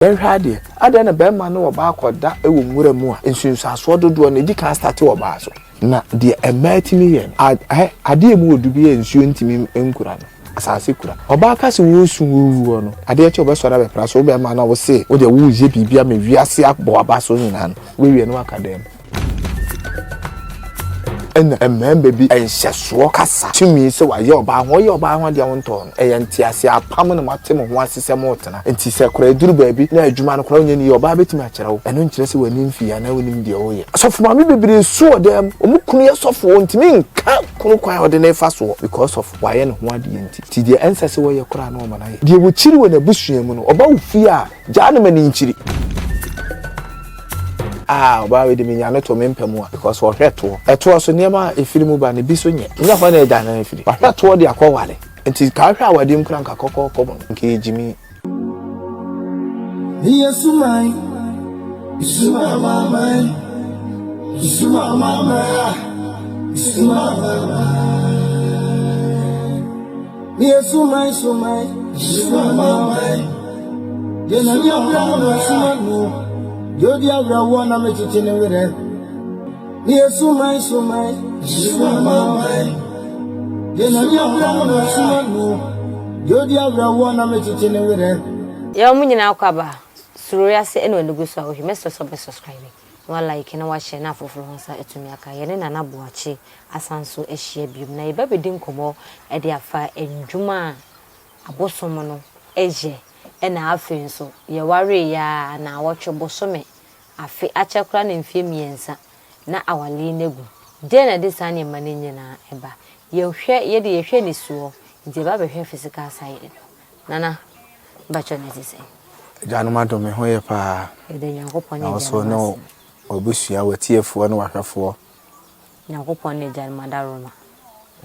Yɛnhwɛ adeɛ, adɛn na barima ne ɔbaa kɔda wɔ nwura mu a, nsunsuansoɔ dodoɔ no, ɛdi kan starte wɔ ɔbaa so. Na deɛ mmaa tumi yɛ no, ɛ, adeɛ a ɛmu wɔ du bi a nsuo ntumi nkura no, asase kura. Ɔbaa ka sɛ ɔresu ɔrewu no, adeɛ kye ɔbɛsɔre abɛpra so, wo barima no a wose wo deɛ woreyɛ biribi ama wiase abɔ w'aba so nyinaa no, wobɛwie no woaka dan mu. Ɛna mmarima bi nhyɛsoɔ kasa tumi sɛ wayɛ ɔbaa ho, ɔyɛ ɔbaa ho adeɛ a wontɔɔ no. Ɛyɛ nteaseɛ apam na moate mo ho ase sɛ moretena. Nti sɛ koraa ɛduru baabi na adwuma no koraa wonyɛ no yie a, ɔbaa bɛtumi akyerɛ wo. Ɛno nkyerɛ sɛ w'ani mfii anaa wonim deɛ woreyɛ. Asɔfo maame bebree su wɔ dan mu, wɔn kunu yɛ sɔfo, ɔntumi nka kunu kwan a ɔde no refa soɔ because of wayɛ ne ho adeɛ nti. Nti deɛ ɛnsɛ sɛ wɔyɛ koraa na wɔma no ayɛ. Deɛ wɔkyiri wɔ n'abusua mu no, ɔba wo fie a, Gyaa no ma ne nkyiri. Ah ɔbaa wei de menya no to me mpa mu a because ɔhwɛ toɔ. Ɛtoɔ so nneɛma a ɛfiri mu ba no bi so nyɛ. Nyɛ hɔ na agya no afiri. Wahwɛ toɔ de akɔ ware. Nti ka wohwɛ awadeɛ mu koraa nka kɔkɔɔkɔ mu no nka ɛyɛ gyimii. Meyɛ suman, sumamaman, sumamama, sumamaman. Meyɛ suman, suman, sumamaman. Deɛ Nyame afrɛ no na suma no, deɛ odi awerɛhoɔ na mekyekye ne werɛ. Meyɛ suman, suman, sumamaman. Deɛ Nyame afrɛ no na suma no, deɛ odi awerɛhoɔ na mekyekye ne werɛ. Yɛwɔ mo nyinaa akwaaba suro wiase ɛna w'ani gu so a wohwɛ mɛsrɛ sɛ wobɛ subscribe na wa like na wa share na afoforo ho nsa atumi aka yɛne Nana Boakye asan so ahyia biom na yɛba bɛdi nkɔmmɔ de afa ndwuma a abosom no yɛ ɛna afei nso yɛwaree yɛ ara naawɔtwe, bosome, afe, akyɛ koraa na mfie mmiɛnsa na awareɛ no agu. Deɛn na ɛde saa nneɛma no nyinaa ba? Yɛhwɛ, yɛde yɛhwɛ anisoɔ, nti yɛba bɛhwɛ physical side no. Nana, mpakyɛ na ɛte sɛn? Agyanom adom, me ho yɛ paa. Yɛda Nyankopɔn ne Na wo so agyanom ne ase. w'abusua, w'atiefoɔ ne w'ahwɛfoɔ. Nyankopɔn ne agyanom adaworoma.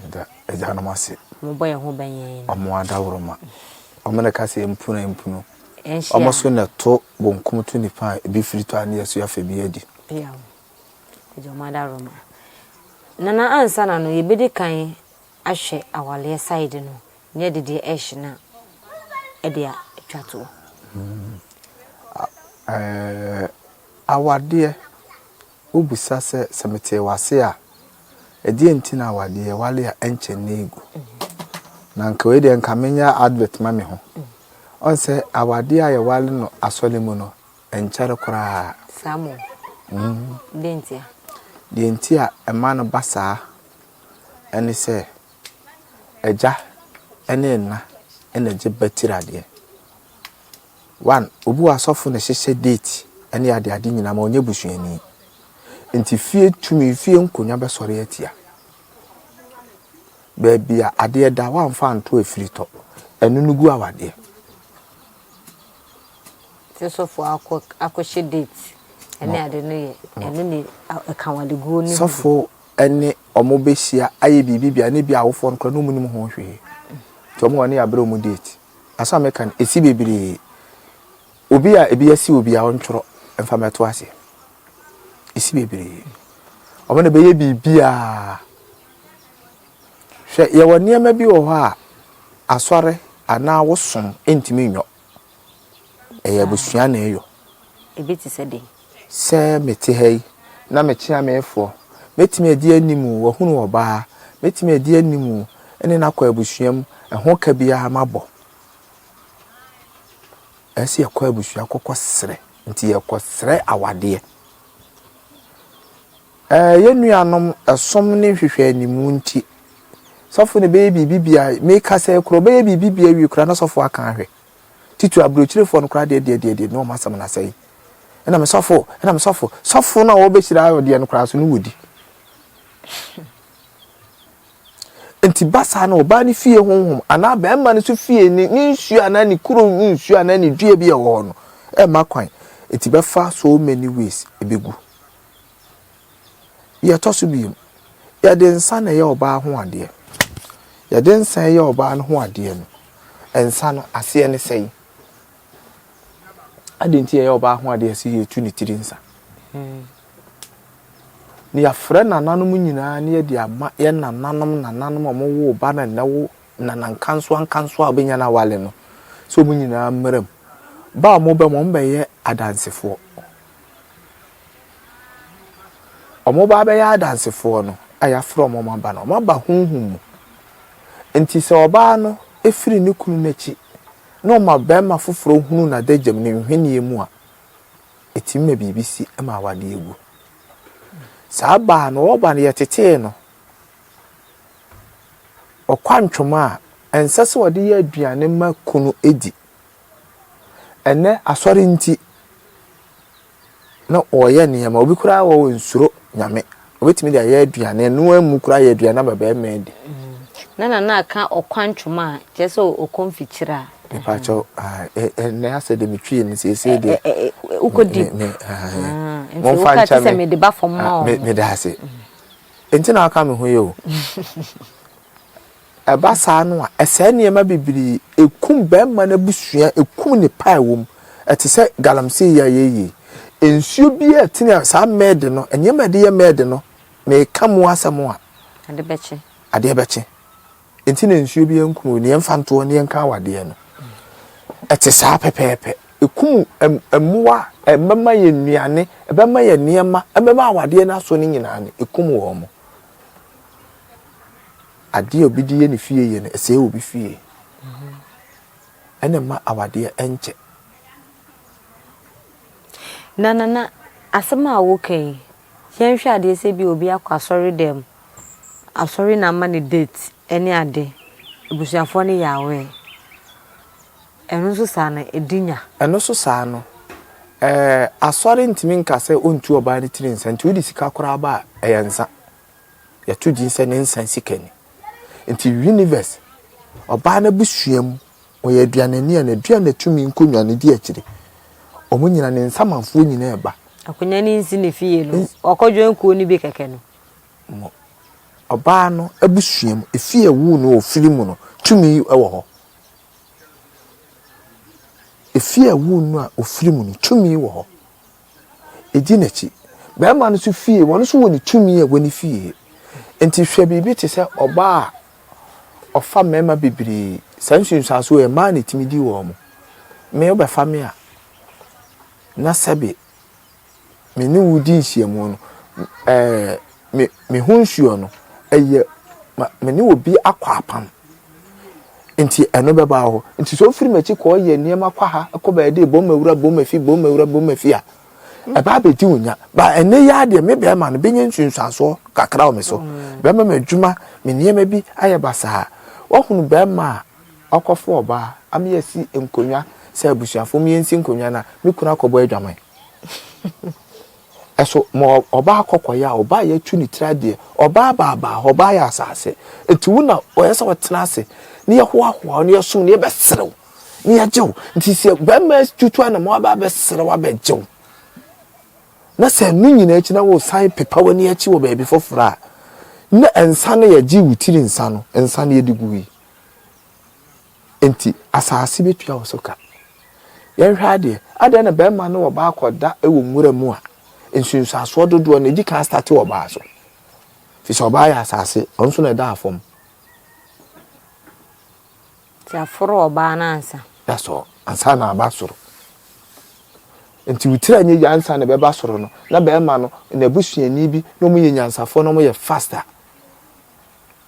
Yɛda agyanom ase. Wɔn bɔ yɛn ho ban yɛn. Wɔn adaworoma. Wɔn na ɛka sɛ yɛmpunu a yɛmpunu. Yɛnhyia. Wɔn so na ɛto bonkum to nifa a ebi firi tɔ a ne yɛso yɛafa bi adi. Yaw. Agya wɔn adaworoma. Nana ansa na no yɛbɛdi kan ahwɛ awaleɛ side no ne yɛde deɛ ɛhye no ɛde atwa toɔ. Ɛɛ awadeɛ Wobisa sɛ, Sɛ metee w'ase a, ɛdeɛn nti na awadeɛ yɛwale a ɛnkyɛ na ɛgu? Na nka wei deɛ nka menyɛ advert ma me ho. Ɔn sɛ awadeɛ a yɛwale no asɔre mu no, ɛnkyɛre koraa. Saa mo? Mm. Deɛ nti a? Deɛ nti a ɛma no ba saa ɛne sɛ, agya ne ɛna na ɛgye ba tiri adeɛ. One, obi wɔ asɔfo na ɛhyehyɛ date ne ade ade nyinaa ma ɔnyɛ busuani. Nti fie tumi, fie nkonnwa bɛsɔre atia. Baabi a adeɛ da woamfa anto afiri tɔ, ɛno no gu awadeɛ. Sɛ sɔfo akɔ akɔhyɛ date ɛne ade no yɛ ɛno ne ɛka awadeguo no ho. Sɔfo ne wɔn bɛhyia ayɛ biribi bia ne bia awofoɔ no koraa na wɔn nim ho hwee. Nti wɔn wɔ ne yɛabrɛ wɔn date. Asɛm a meka no, ɛsi bebree. Obi a ebi asi obi a ɔntwerɛ mfa mmɛto aseɛ. Ɛsi bebree. Wɔn na bɛyɛ biribiara. Hwɛ, yɛwɔ nneɛma bi wɔ hɔ a asɔre anaa wosom ntumi nyɔ. Ɛyɛ abusua na ɛyɔ. Ebi te sɛ dɛn? Sɛ mete ha yi na mekyea mefoɔ, mɛtumi adi anim wahunu ɔbaa, mɛtumi adi anim ne no akɔ abusua mu, ɛho ka biara mabɔ. Ɛsɛ sɛ yɛkɔ abusua kɔkɔ srɛ, nti yɛkɔ srɛ awadeɛ. Ɛɛ yɛn nuanom ɛsom ne nhwehwɛanimu nti, sɔfo no bɛyɛ biribi bia, meka sɛ korɔ ɔbɛyɛ biribi bia wie koraa na sɔfo aka ahwɛ. Titiriw aburokyirefoɔ no koraa deɛ deɛ deɛ deɛ na wɔn asɛm no asɛe. Ɛna me sɔfo, ɛna me sɔfo, sɔfo no a wɔbɛhyira ayɔ deɛ no koraa so no wɔdi. Nti ba saa na ɔbaa no fie honhom anaa bɛrima no so fie ne ne nsuo anaa ne kuro nsuo anaa ne dua bi a ɛwɔ hɔ no ɛmma kwan. Nti bɛfa so many ways ɛbɛgu. Deɛ ɛtɔ so bio, yɛde nsa na ɛyɛ ɔbaa ho adeɛ. Yɛde nsa yɛ ɔbaa no ho adeɛ no, nsa no aseɛ ne sɛn? Adɛn nti yɛyɛ ɔbaa ho adeɛ sɛ yɛtu ne tiri nsa? Na yɛafrɛ nananom nyinaa na yɛde ama yɛn nananom nananom a wɔwoo ba na nnɛ wo nana nkansoa nkansoa a wobɛnya no awale no sɛ wɔn nyinaa mmra mu. Ba a wɔba mu, wɔbɛyɛ adansefoɔ. Wɔba abɛyɛ adansefoɔ no a yɛafrɛ wɔn aba no, wɔaba honhom mu. Nti sɛ ɔbaa no firi ne kunu no akyi na ɔma barima foforɔ hunu n'adagyam ne nhweneɛ mu a, ɛtumi ma biribi si ma awadeɛ gu. Saa baa no, ɔba no yɛtetee no. Ɔkwa ntwoma a ɛnsɛ sɛ ɔde yɛ aduane ma kunu di. Ɛnnɛ asɔre nti na ɔreyɛ nneɛma. Obi koraa wɔ hɔ ɔnsuro Nyame. Obetumi de ayɛ aduane, ɛnoa mu koraa ayɛ aduane ama barima adi. Na nana aka ɔkwa ntwoma a, kyerɛ sɛ ɔkɔ mfikyire a. Mepakyɛw, ɛnnɛ asɛ deɛ metwii no seesei deɛ. Wokɔ deep. Nti woka te sɛ mede ba fam ma wɔn. Meda ase. Nti na aka me ho yi o. Ɛba saa no a, ɛsɛe nneɛma bebree, ɛkum barima no abusua, ɛkum nnepa a ɛwɔ mu. Ɛte sɛ galamsey yi a yɛreyɛ yi. Nsuo biara a ɛtene a saa mɛɛde no, nneɛma a yɛde yɛ mɛɛde no, meka mu asɛm a. Ade bɛkye. Adeɛ bɛkye. Nti na nsuo biara nkum obi, yɛmfa ntoɔ na yɛnka awadeɛ no. Ɛte saa pɛpɛɛpɛ. Ɛkum mmoa a ɛbɛma yɛn nnuane, ɛbɛma yɛn nneɛma, ɛbɛma awadeɛ no asɔ no nyinaa no, ɛkum wɔn. Adeɛ a obi de yɛ ne fie yɛ no, ɛsɛe obi fie. Ɛna ɛma awadeɛ nkyɛ. Na Nana, asɛm a woka yi, yɛnhwɛ adeɛ sɛ bi obi akɔ asɔre dɛm, asɔre na ama no date ne ade, abusuafoɔ no yɛ aware. Ɛno nso saa no, ɛdi nya. Ɛno nso saa no, ɛɛ asɔre ntumi nka sɛ ɔntu ɔbaa no tiri nsa, nti wode sika koraa ba a, ɛyɛ nsa. Yɛto din sɛ ne nsa sika ni. Nti universe, ɔbaa no abusua mu, ɔyɛ aduanani a n'aduane tumi nkonnwa no di akyire. Wɔn nyina ne nsamanfoɔ nyina ɛba. Akonnwa no nsi ne fie no, ɔkɔ join kuo no bi kɛkɛ no. Mo, ɔbaa no abusua mu, efie a ɛwoo no ɔfiri mu no, tumi wɔ hɔ. Efie a ɛwoo no a ɔfiri mu no, tumi wɔ hɔ. Ɛdi n'akyi. Barima no nso fie, ɔno nso wɔ ne tumi a ɛwɔ ne fie. Nti hwɛ biribi te sɛ ɔbaa a ɔfa mmarima bebree, saa nsunsuansoɔ yɛ mmaa na ɛtumi di wɔn mo. Me wobɛfa me a, na sɛbe me ne wo di nhyiamu no, ɛɛ me me ho nsuo no, ɛyɛ ma me ne obi akɔ apam. Nti ɛno bɛba hɔ. Nti sɛ ofiri m'akyi kɔ yɛ nneɛma kɔ ha kɔ bɛyɛ de bɔ mawura bɔ mafi bɔ mawura bɔ mafi a ɛba abɛdi wo nya. Ba ɛnɛ yi ara deɛ me bɛrima no bɛnya nsunsuansoɔ kakra wɔ me so. Bɛrima m'adwuma me nneɛma bi ayɛ basaa. Wahunu bɛrima a ɔkɔfo ɔbaa ama yɛasi nkonnwa sɛ abusuafoɔ mu yɛnsi nkonnwa no a me kunu akɔbɔ adwaman. Ɛso ma ɔbaa kɔkɔyɛ a ɔbaa yɛatu ne tiri adeɛ ɔbaa baabaa hɔ ɔbaa yɛ asase nti wo na ɔyɛ sɛ ɔtena ase ne yɛhoahoa wo ne yɛsom ne yɛbɛserew ne yɛgye wo nti sɛ bɛrima tutu anam aba abɛserew abɛgye wo na sɛ ɛno nyinaa akyi na wosan pepa w'ani akyi wɔ baabi foforɔ a na nsa no yɛgye wo tiri nsa no nsa no yɛde gu yi Enti asase bɛtua wo so ka. Yɛnhwɛ adeɛ, adɛn na barima ne ɔbaa kɔda wɔ nwura mu a, nsunsuansoɔ dodoɔ no, ɛdi kan starte wɔ ɔbaa so. Firi sɛ ɔbaa yɛ asase, ɔno nso na ɛdaa fam. Nti aforo ɔbaa no ansa. That's all. Ansa na aba soro. Nti wo tiri anyɛ yie ansa na ɛbɛba soro no, na barima no, n'abusuani bi, na wɔyɛ nyansafoɔ na wɔyɛ faster.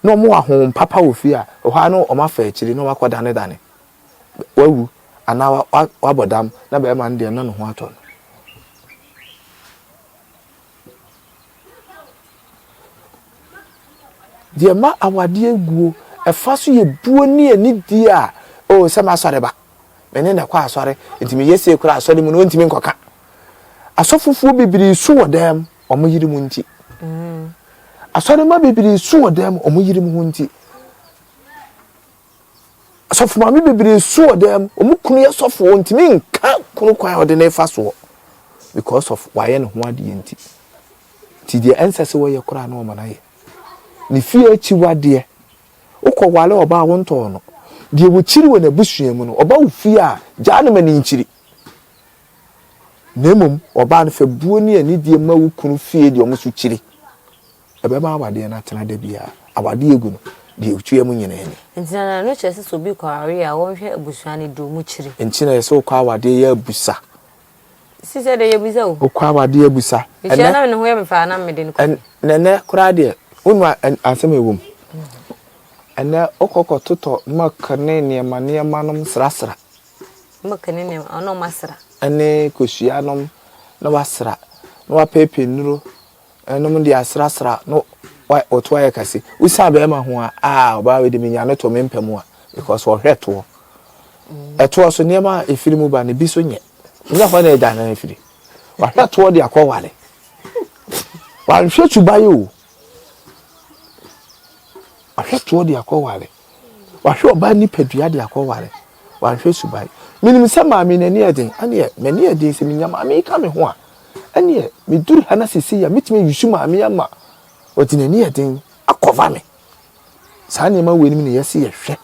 na wɔwɔ ahonhom papa wɔ fie a, ɛhɔ ara na wɔafa akyiri na wɔakɔdanedane. Wawu anaa wabɔ dam na barima no deɛ na ne ho atɔ no. Deɛ ma awadeɛ guo ɛfa so yɛ buo ne anidie a, oh sɛ m'asɔre ba, me ne na ɛkɔ asɔre, nti meyɛ sei koraa asɔre mu no ɔntumi nkɔka. Asɔfofoɔ bebree su wɔ dan mu wɔn yere mu nti. Mm. Asɔremma bebree su wɔ dan mu wɔn yere mu ho nti. Asɔfo maame bebree su wɔ dan mu wɔn kunu yɛ sɔfo wɔntumi nka kunu kwan a ɔde ne fa soɔ because of wayɛ ne ho adeɛ nti. Nti deɛ ɛnsɛ sɛ wɔyɛ koraa na wɔn ayɛ. Ne fie akyiwadeɛ wokɔ wale ɔbaa wontɔɔ no deɛ wɔkyiri wɔ n'abusua mu no ɔba wo fie a gyaa no ma ne nkyiri. Na mmom ɔbaa no, fa buo ne anidie ma wo kunu fie deɛ wɔn nso kyiri. Ɛbɛma awadeɛ no atena da biara. Awadeɛ gu no. Deɛ ɛtua mu nyinaa ni. Nti na ɛno kyerɛ sɛ sɛ obi kɔ awareɛ a wɔnhwɛ abusua no deɛ ɔmu kyiri. Nti na yɛsɛ wokɔ awadeɛ yɛ abusa. Si sɛ deɛ yɛbusa o. Wokɔ awadeɛ abusa. Mehyia na ne ho yɛ me fɛ a na mede no kɔ. Nɛnɛ koraa deɛ wonu asɛm a ɛwɔ mu. Ɛnɛ wokɔ kɔtotɔ milk ne nneɛma nneɛma nom srasra. Milk ne nneɛma ɔno ɔmo asra. Ɛne kosua nom na wasra na wapeepee nnuro Ɛnom de asrasra no wa ɔto ayɛ kɛse. Wosan bɛrima ho a, ah ɔbaa wei de menya no to me mpɛ mu a because ɔhwɛ toɔ. Ɛtoɔ so nneɛma a ɛfiri mu ba no bi so nyɛ. Nyɛ hɔ na ɛda no afiri. Wahwɛ toɔ de akɔ ware. Wanhwɛ suban o. Wahwɛ toɔ de akɔ ware. Wahwɛ ɔbaa nipadua de akɔ ware. Wanhwɛ suban. Menim sɛ maame n'ani yɛ den. Ɛneɛ m'ani yɛ den sɛ menya maame yi ka me ho a. Ɛneɛ meduru ha na seesei a mɛtumi ayusu maame ama ɔde n'ani yɛ den akɔva me. Saa nneɛma wei nom na yɛse yɛhwɛ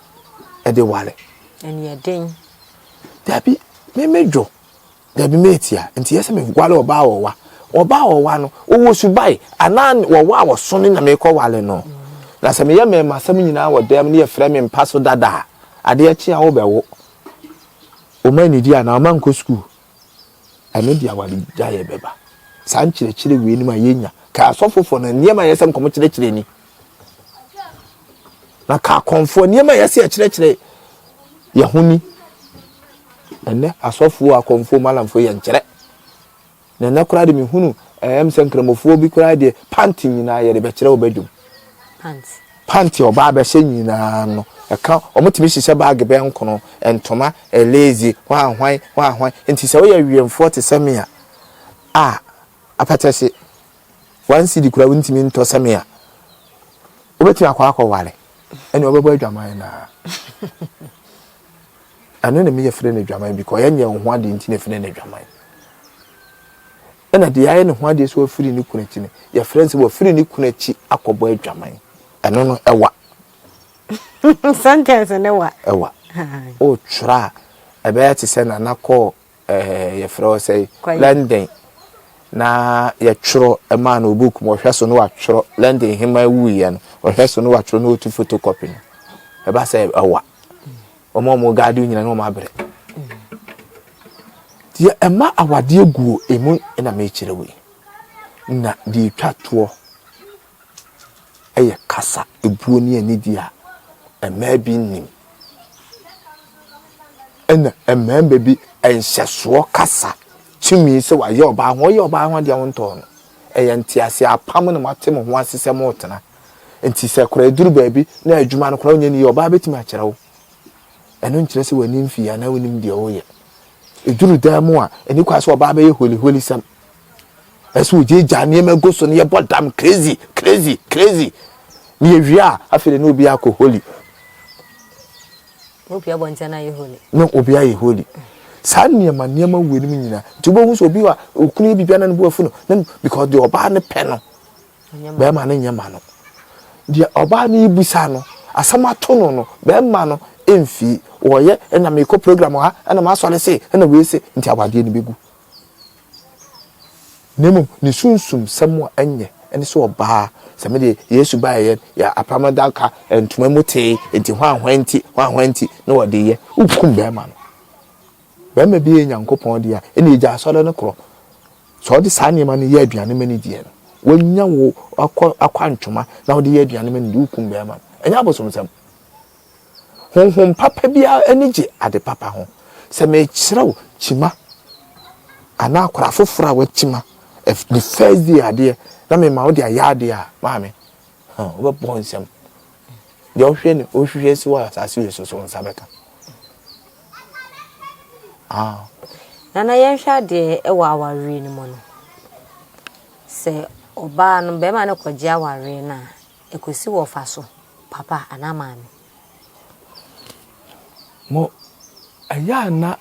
ɛde ware. Ɛne yɛ den. Dabi, me medwo. Dabi metia. Nti yɛsɛ meware ɔbaa wɔwa. Ɔbaa wɔwa no, ɔwɔ subae anaa wɔwa a wɔso no na mekɔ ware no. Na sɛ meyɛ mɛɛmasɛm nyinaa wɔ dɛm ne yɛfrɛ me mpa so dada a, adeɛ kye a wobɛwo. Ɔma nnidi anaa ɔma nkɔ sukuu. Ɛno de awaregyaeɛ bɛba. Saa nkyerɛkyerɛ weinom a yɛnya, ka asɔfofoɔ no nneɛma a ɛyɛ sɛ nkɔm kyerɛkyerɛ ni. Na ka akɔmfoɔ nneɛma a ɛyɛ sɛ yɛkyerɛkyerɛ yɛn ho ni. Ɛnɛ asɔfoɔ, akɔmfoɔ, malamfoɔ yɛnkyerɛ. Na ɛnɛ koraa de mehunu ɛyɛ sɛ nkramofoɔ bi koraa deɛ panty nyinaa yɛde bɛkyerɛ wɔ badwam. Panty a ɔbaa bɛhyɛ nyinaa no, ɛka, wɔtumi hyehyɛ baage bɛnkono, ntoma, lazy, hwan hwan, hwan hwan. Nti sɛ woyɛ wiɛmfoɔ te sɛ me a, a, apɛtɛhye, one cedi koraa wontumi ntɔ sɛ me a, wobɛtumi akɔ akɔware, ɛne wobɛbɔ adwaman no ara. Ɛno na meyɛ frɛ no adwaman because ɛnyɛ wo ho adeɛ nti na ɛfrɛ no adwaman. Ɛna deɛ ayɛ ne ho adeɛ sɛ wafiri ne kunu akyi no, yɛfrɛ no sɛ wafiri ne kunu akyi akɔbɔ adwaman. Ɛno no, ɛwa. Sentence no wa. Ɛwa. Wotwerɛ a, ɛbɛyɛ te sɛ Nana kɔɔ ɛɛ yɛfrɛ hɔ sɛ London na yɛtwerɛ maa no book mu ɔhwɛ so na watwerɛ London hema wuiɛ no ɔhwɛ so na watwerɛ na ɔtu photocopy no ɛba sɛ ɛwa. Wɔn a wɔn gaade nyina na wɔn abrɛ. Deɛ ɛma awadeɛ guo emu na mekyerɛ wei. Na deɛ ɛtwa toɔ yɛ kasa ebuo ne anidie a mmaa bi nnim. Ɛna mmarima bi nhyɛsoɔ kasa tumi sɛ wayɛ ɔbaa ho ɔyɛ ɔbaa ho adeɛ wontɔɔ no. Ɛyɛ nteaseɛ apam na moate mo ho ase sɛ moretena. Nti sɛ koraa ɛduru baabi na adwuma no koraa wonyɛ no yie ɔbaa bɛtumi akyerɛ wo. Ɛno nkyerɛ sɛ w'ani mfii anaa wonim deɛ woyɛ. Ɛduru dan mu a, ɛni kwan sɛ ɔbaa bɛyɛ holiholisɛm. Ɛsɛ ogyaagyaa nneɛma gu so na yɛbɔ dam crazy crazy crazy. Na yɛwie a, afei de na obi akɔ holy. Na obi abɔnten na ayɛ holy. Na obi ayɛ holy. Saa nneɛma nneɛma wei no mu nyinaa. Nti wobɛhu sɛ obi a okunu yɛ biribi a na ne bo afu no, na because deɛ ɔbaa no pɛ no, Bɛrima no nyɛ ma no. Deɛ ɔbaa no rebisa no, asɛm ato no no, bɛrima no mfii. Wɔyɛ, ɛna mekɔ program wɔ ha, ɛna m'asɔre se, ɛna wei se, nti awadeɛ no bɛgu. Na mmom, ne sunsumsɛm a ɛnyɛ ɛne sɛ ɔbaa, sɛ me deɛ Yesu baeɛ yɛ apam adaka ntoma mu tee, nti hwan hwan nti, hwan hwan nti na wɔde yɛ. Wokum bɛrima no. Bɛrima bi yɛ Nyankopɔn deɛ a, ɛna ɛgya asɔre no korɔ. Sɛ ɔde saa nneɛma no yɛ aduane ma no deɛ no, wanya wo akɔ akwantwoma na wode yɛ aduane ma no deɛ, wokum bɛrima no. Ɛnyɛ abosomsɛm. Honhom papa biara ani gye ade papa ho. Sɛ mekyerɛ wo kyima anaa akwadaa foforɔ a wakyima ne first day adeɛ na mema wode ayɛ adeɛ a, maame, wobɛbɔ nsɛm. Deɛ wohwɛ no, wohwehwɛ si wɔ asase wei so so wo nsa bɛka. Ah. Nana yɛnhwɛ adeɛ wɔ awareɛ no mu no, sɛ ɔbaa no bɛrima no kɔgye awareɛ no a, ɛkɔsi wɔ fa so, papa anaa maame? Mo, ɛyɛ a na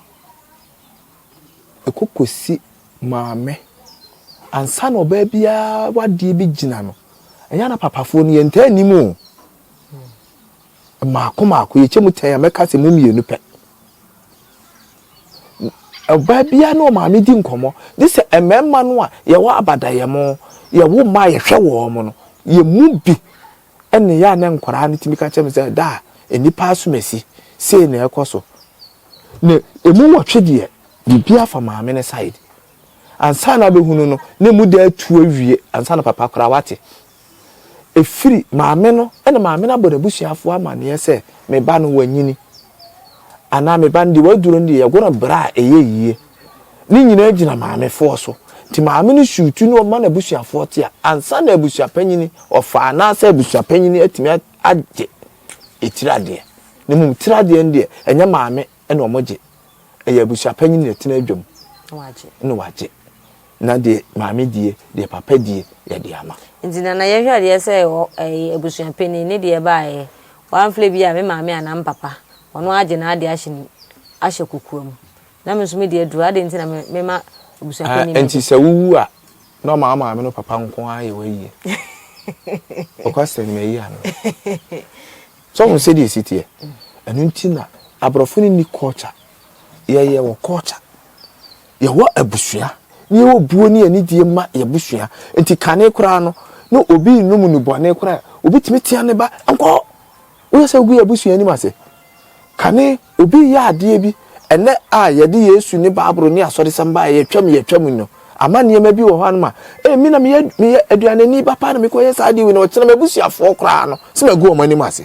ɛkɔkɔsi maame ansa na ɔbaa biara wadeɛ bi gyina no, ɛyɛ a na papafoɔ no yɛntaa nnim o. Mmaako mmaako, yɛkyɛ mu tɛn a, mɛka sɛ mu mmienu pɛ. Ɔbaa biara ne ɔmaame di nkɔmmɔ. Gye sɛ mmarima no a yɛwɔ abadayɛmo, yɛwo mma a yɛhwɛ wɔn no, yɛn mu bi Ɛna ɛyɛ a na nkwadaa no tumi ka kyerɛ me sɛ, Daa, nnipa asomasi, sei na ɛrekɔ so. Na ɛmu nwɔtwe deɛ, biribiara fa maame no side. Ansa na abɛhunu no, na ɛmu da atu awie ansa na papa koraa wate. Ɛfiri maame no, ɛna maame no abɔ n'abusuafoɔ amaneɛ sɛ, me ba no wanyini. Anaa me ba no deɛ waduro no deɛ yɛgo no berɛ a ɛyɛ yie. Ne nyinaa gyina maamefoɔ so. Nti maame no suutu na ɔma n'abusuafoɔ te a, ansa na abusuapanyini, ɔfa anaasɛ abusuapanyini atumi agye etiri adeɛ. Na mmom tiri adeɛ no deɛ, ɛnyɛ maame na wɔgye. Ɛyɛ abusuapanyini na ɛtena adwam na wagye. Na deɛ maame die, deɛ papa die, yɛde ama. Nti Nana yɛhwɛ adeɛ sɛ ɛyɛ abusuapanin ne deɛ ɛbaeɛ, wamfrɛ bi a me maame anaa me papa, ɔno agye n'adeɛ ahyɛ ahyɛ kokoa mu. Na me nso me deɛ aduru, adɛn nti na me mema abusuapanin Nti sɛ wowu a, na ɔma wo maame no papa nko ara yɛ w'ayie? Ɔkɔ no mayi ano. So wohu sɛdeɛ ɛsi teɛ? Ɛno nti na aborɔfo no nni culture. Yɛyɛ wɔ culture. Yɛwɔ abusua na yɛwɔ buo ne anidie ma yɛabusua. Nti kane koraa no, na obi renom nnubɔne koraa a, obi tumi tea ne ba, nkɔ! Woyɛ sɛ wogu yɛabusua anim ase. Kane, obi reyɛ adeɛ bi, ɛnnɛ a yɛde Yesu ne Bible ne asɔresɛm baeɛ, yɛtwam yɛtwam no, ama nneɛma bi wɔ hɔ anom a, ee, me na meyɛ meyɛ aduanani ba paa na mekɔyɛ saa adeɛ wei na ɔkyena m'abusuafoɔ koraa no, sɛ magu wɔn anim ase.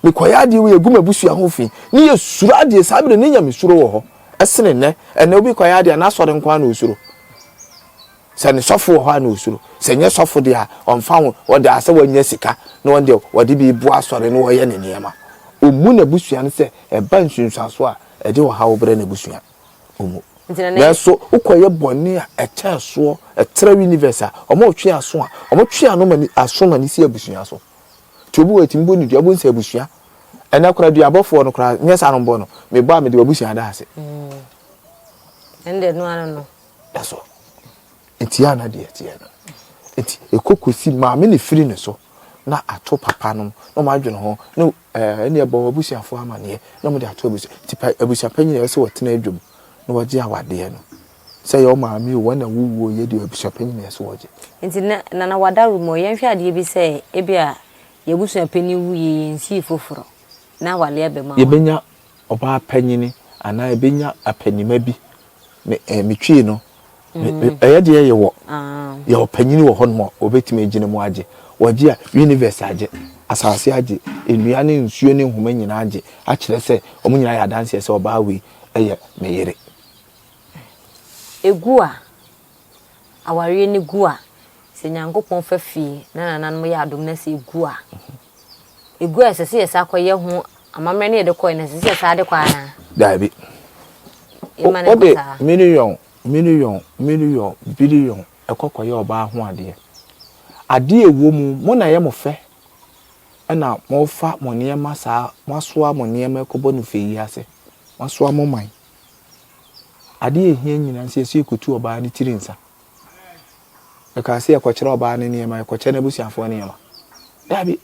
Mekɔyɛ adeɛ wei agu m'abusua ho fi. Ne yɛsuro adeɛ, saa berɛ ne nyamesuro wɔ hɔ ɛsene nnɛ. Ɛnnɛ obi kɔyɛ adeɛ a, n'asɔre nko ara na ɔsuro. Sɛ ne sɔfo wɔ hɔ a na ɔsuro. Sɛ nyɛ sɔfo deɛ a, ɔmfa ho. Ɔde asɛ wanya sika na ɔno deɛ ɔde bi reboa asɔre na ɔyɛ ne nneɛma. Ɔmmu n'abusua no sɛ ɛba nsunsuansoɔ a ɛde ɔhaw brɛ n'abusua. Ɔmmu. Nanso wokɔyɛ bɔne a ɛkyɛn soɔ, ɛtra universe a, wɔtwe aso a, wɔtwe ano ma aso ma no si abusua so. Nti obi wɔ hɔ a ɛtumi bɔ ne dua, wobɛhu sɛ abusua, ɛnɛ koraa duabɔfoɔ no koraa, nyɛ saa na wɔbɔ no, mebɔ a mede w'abusua da ase. Ɛnde ɛno ara no. Da so. Nti a na deɛ ɛteɛ no. Nti ɛkɔ kɔsi maame na ɛfiri ne so na ato papa nom na wɔn adwene ho na ɛɛ ɛne ɛbɔ w'abusuafoɔ amaneɛ na wɔde ato abusua. Nti pa abusua panyin na ɛsɛ sɛ wɔtena adwam na wɔgye awadeɛ no. Sɛ ɛyɛ wo maame o, wɔn na wowuo yɛ deɛ abusua panyin na ɛsɛ wɔgye. Nti na Nana Wadaromo yɛnhwɛ adeɛ bi sɛ ebia yɛabusua panin wuiɛ yɛnsii foforɔ na awareɛ aba mu a. Yɛbɛnya ɔbaa panyini anaa yɛbɛnya apanima bi me eh, me twii no ɛyɛ deɛ yɛwɔ yɛwɔ panyini wɔ hɔnom a wɔbɛtumi agyina mu agye wɔgye a universe agye asase agye nnua ne nsuo ne nhoma nyinaa agye akyerɛ sɛ wɔn nyinaa yɛ adanseɛ sɛ ɔbaa wei ɛyɛ me yere. Egu a, awareɛ no gu a, sɛ Nyankopɔn fa fie na nananom yɛ adom na sɛ egu a, egu a ɛsɛ sɛ yɛsan kɔyɛ ho amammerɛ ne yɛde kɔɛ no ɛsɛ sɛ yɛsan de kɔ anaa? Daabi. Wode million, million, million, billion ɛkɔ kɔyɛ ɔbaa ho adeɛ. Adeɛ ɛwɔ mu, mo na ɛyɛ mo fɛ ɛna mofa mo nneɛma saa, moasoa mo nneɛma ɛkɔbɔ no fɛ yi ase. Moasoa mo man. Adeɛ a ɛhia nyinaa sɛ yɛsɛ yɛkɔtu ɔbaa no tiri nsa. Ɛkaa sɛ yɛkɔkyerɛ ɔbaa no nneɛma, yɛkɔkyɛ n'abusuafoɔ nneɛma. Daabi.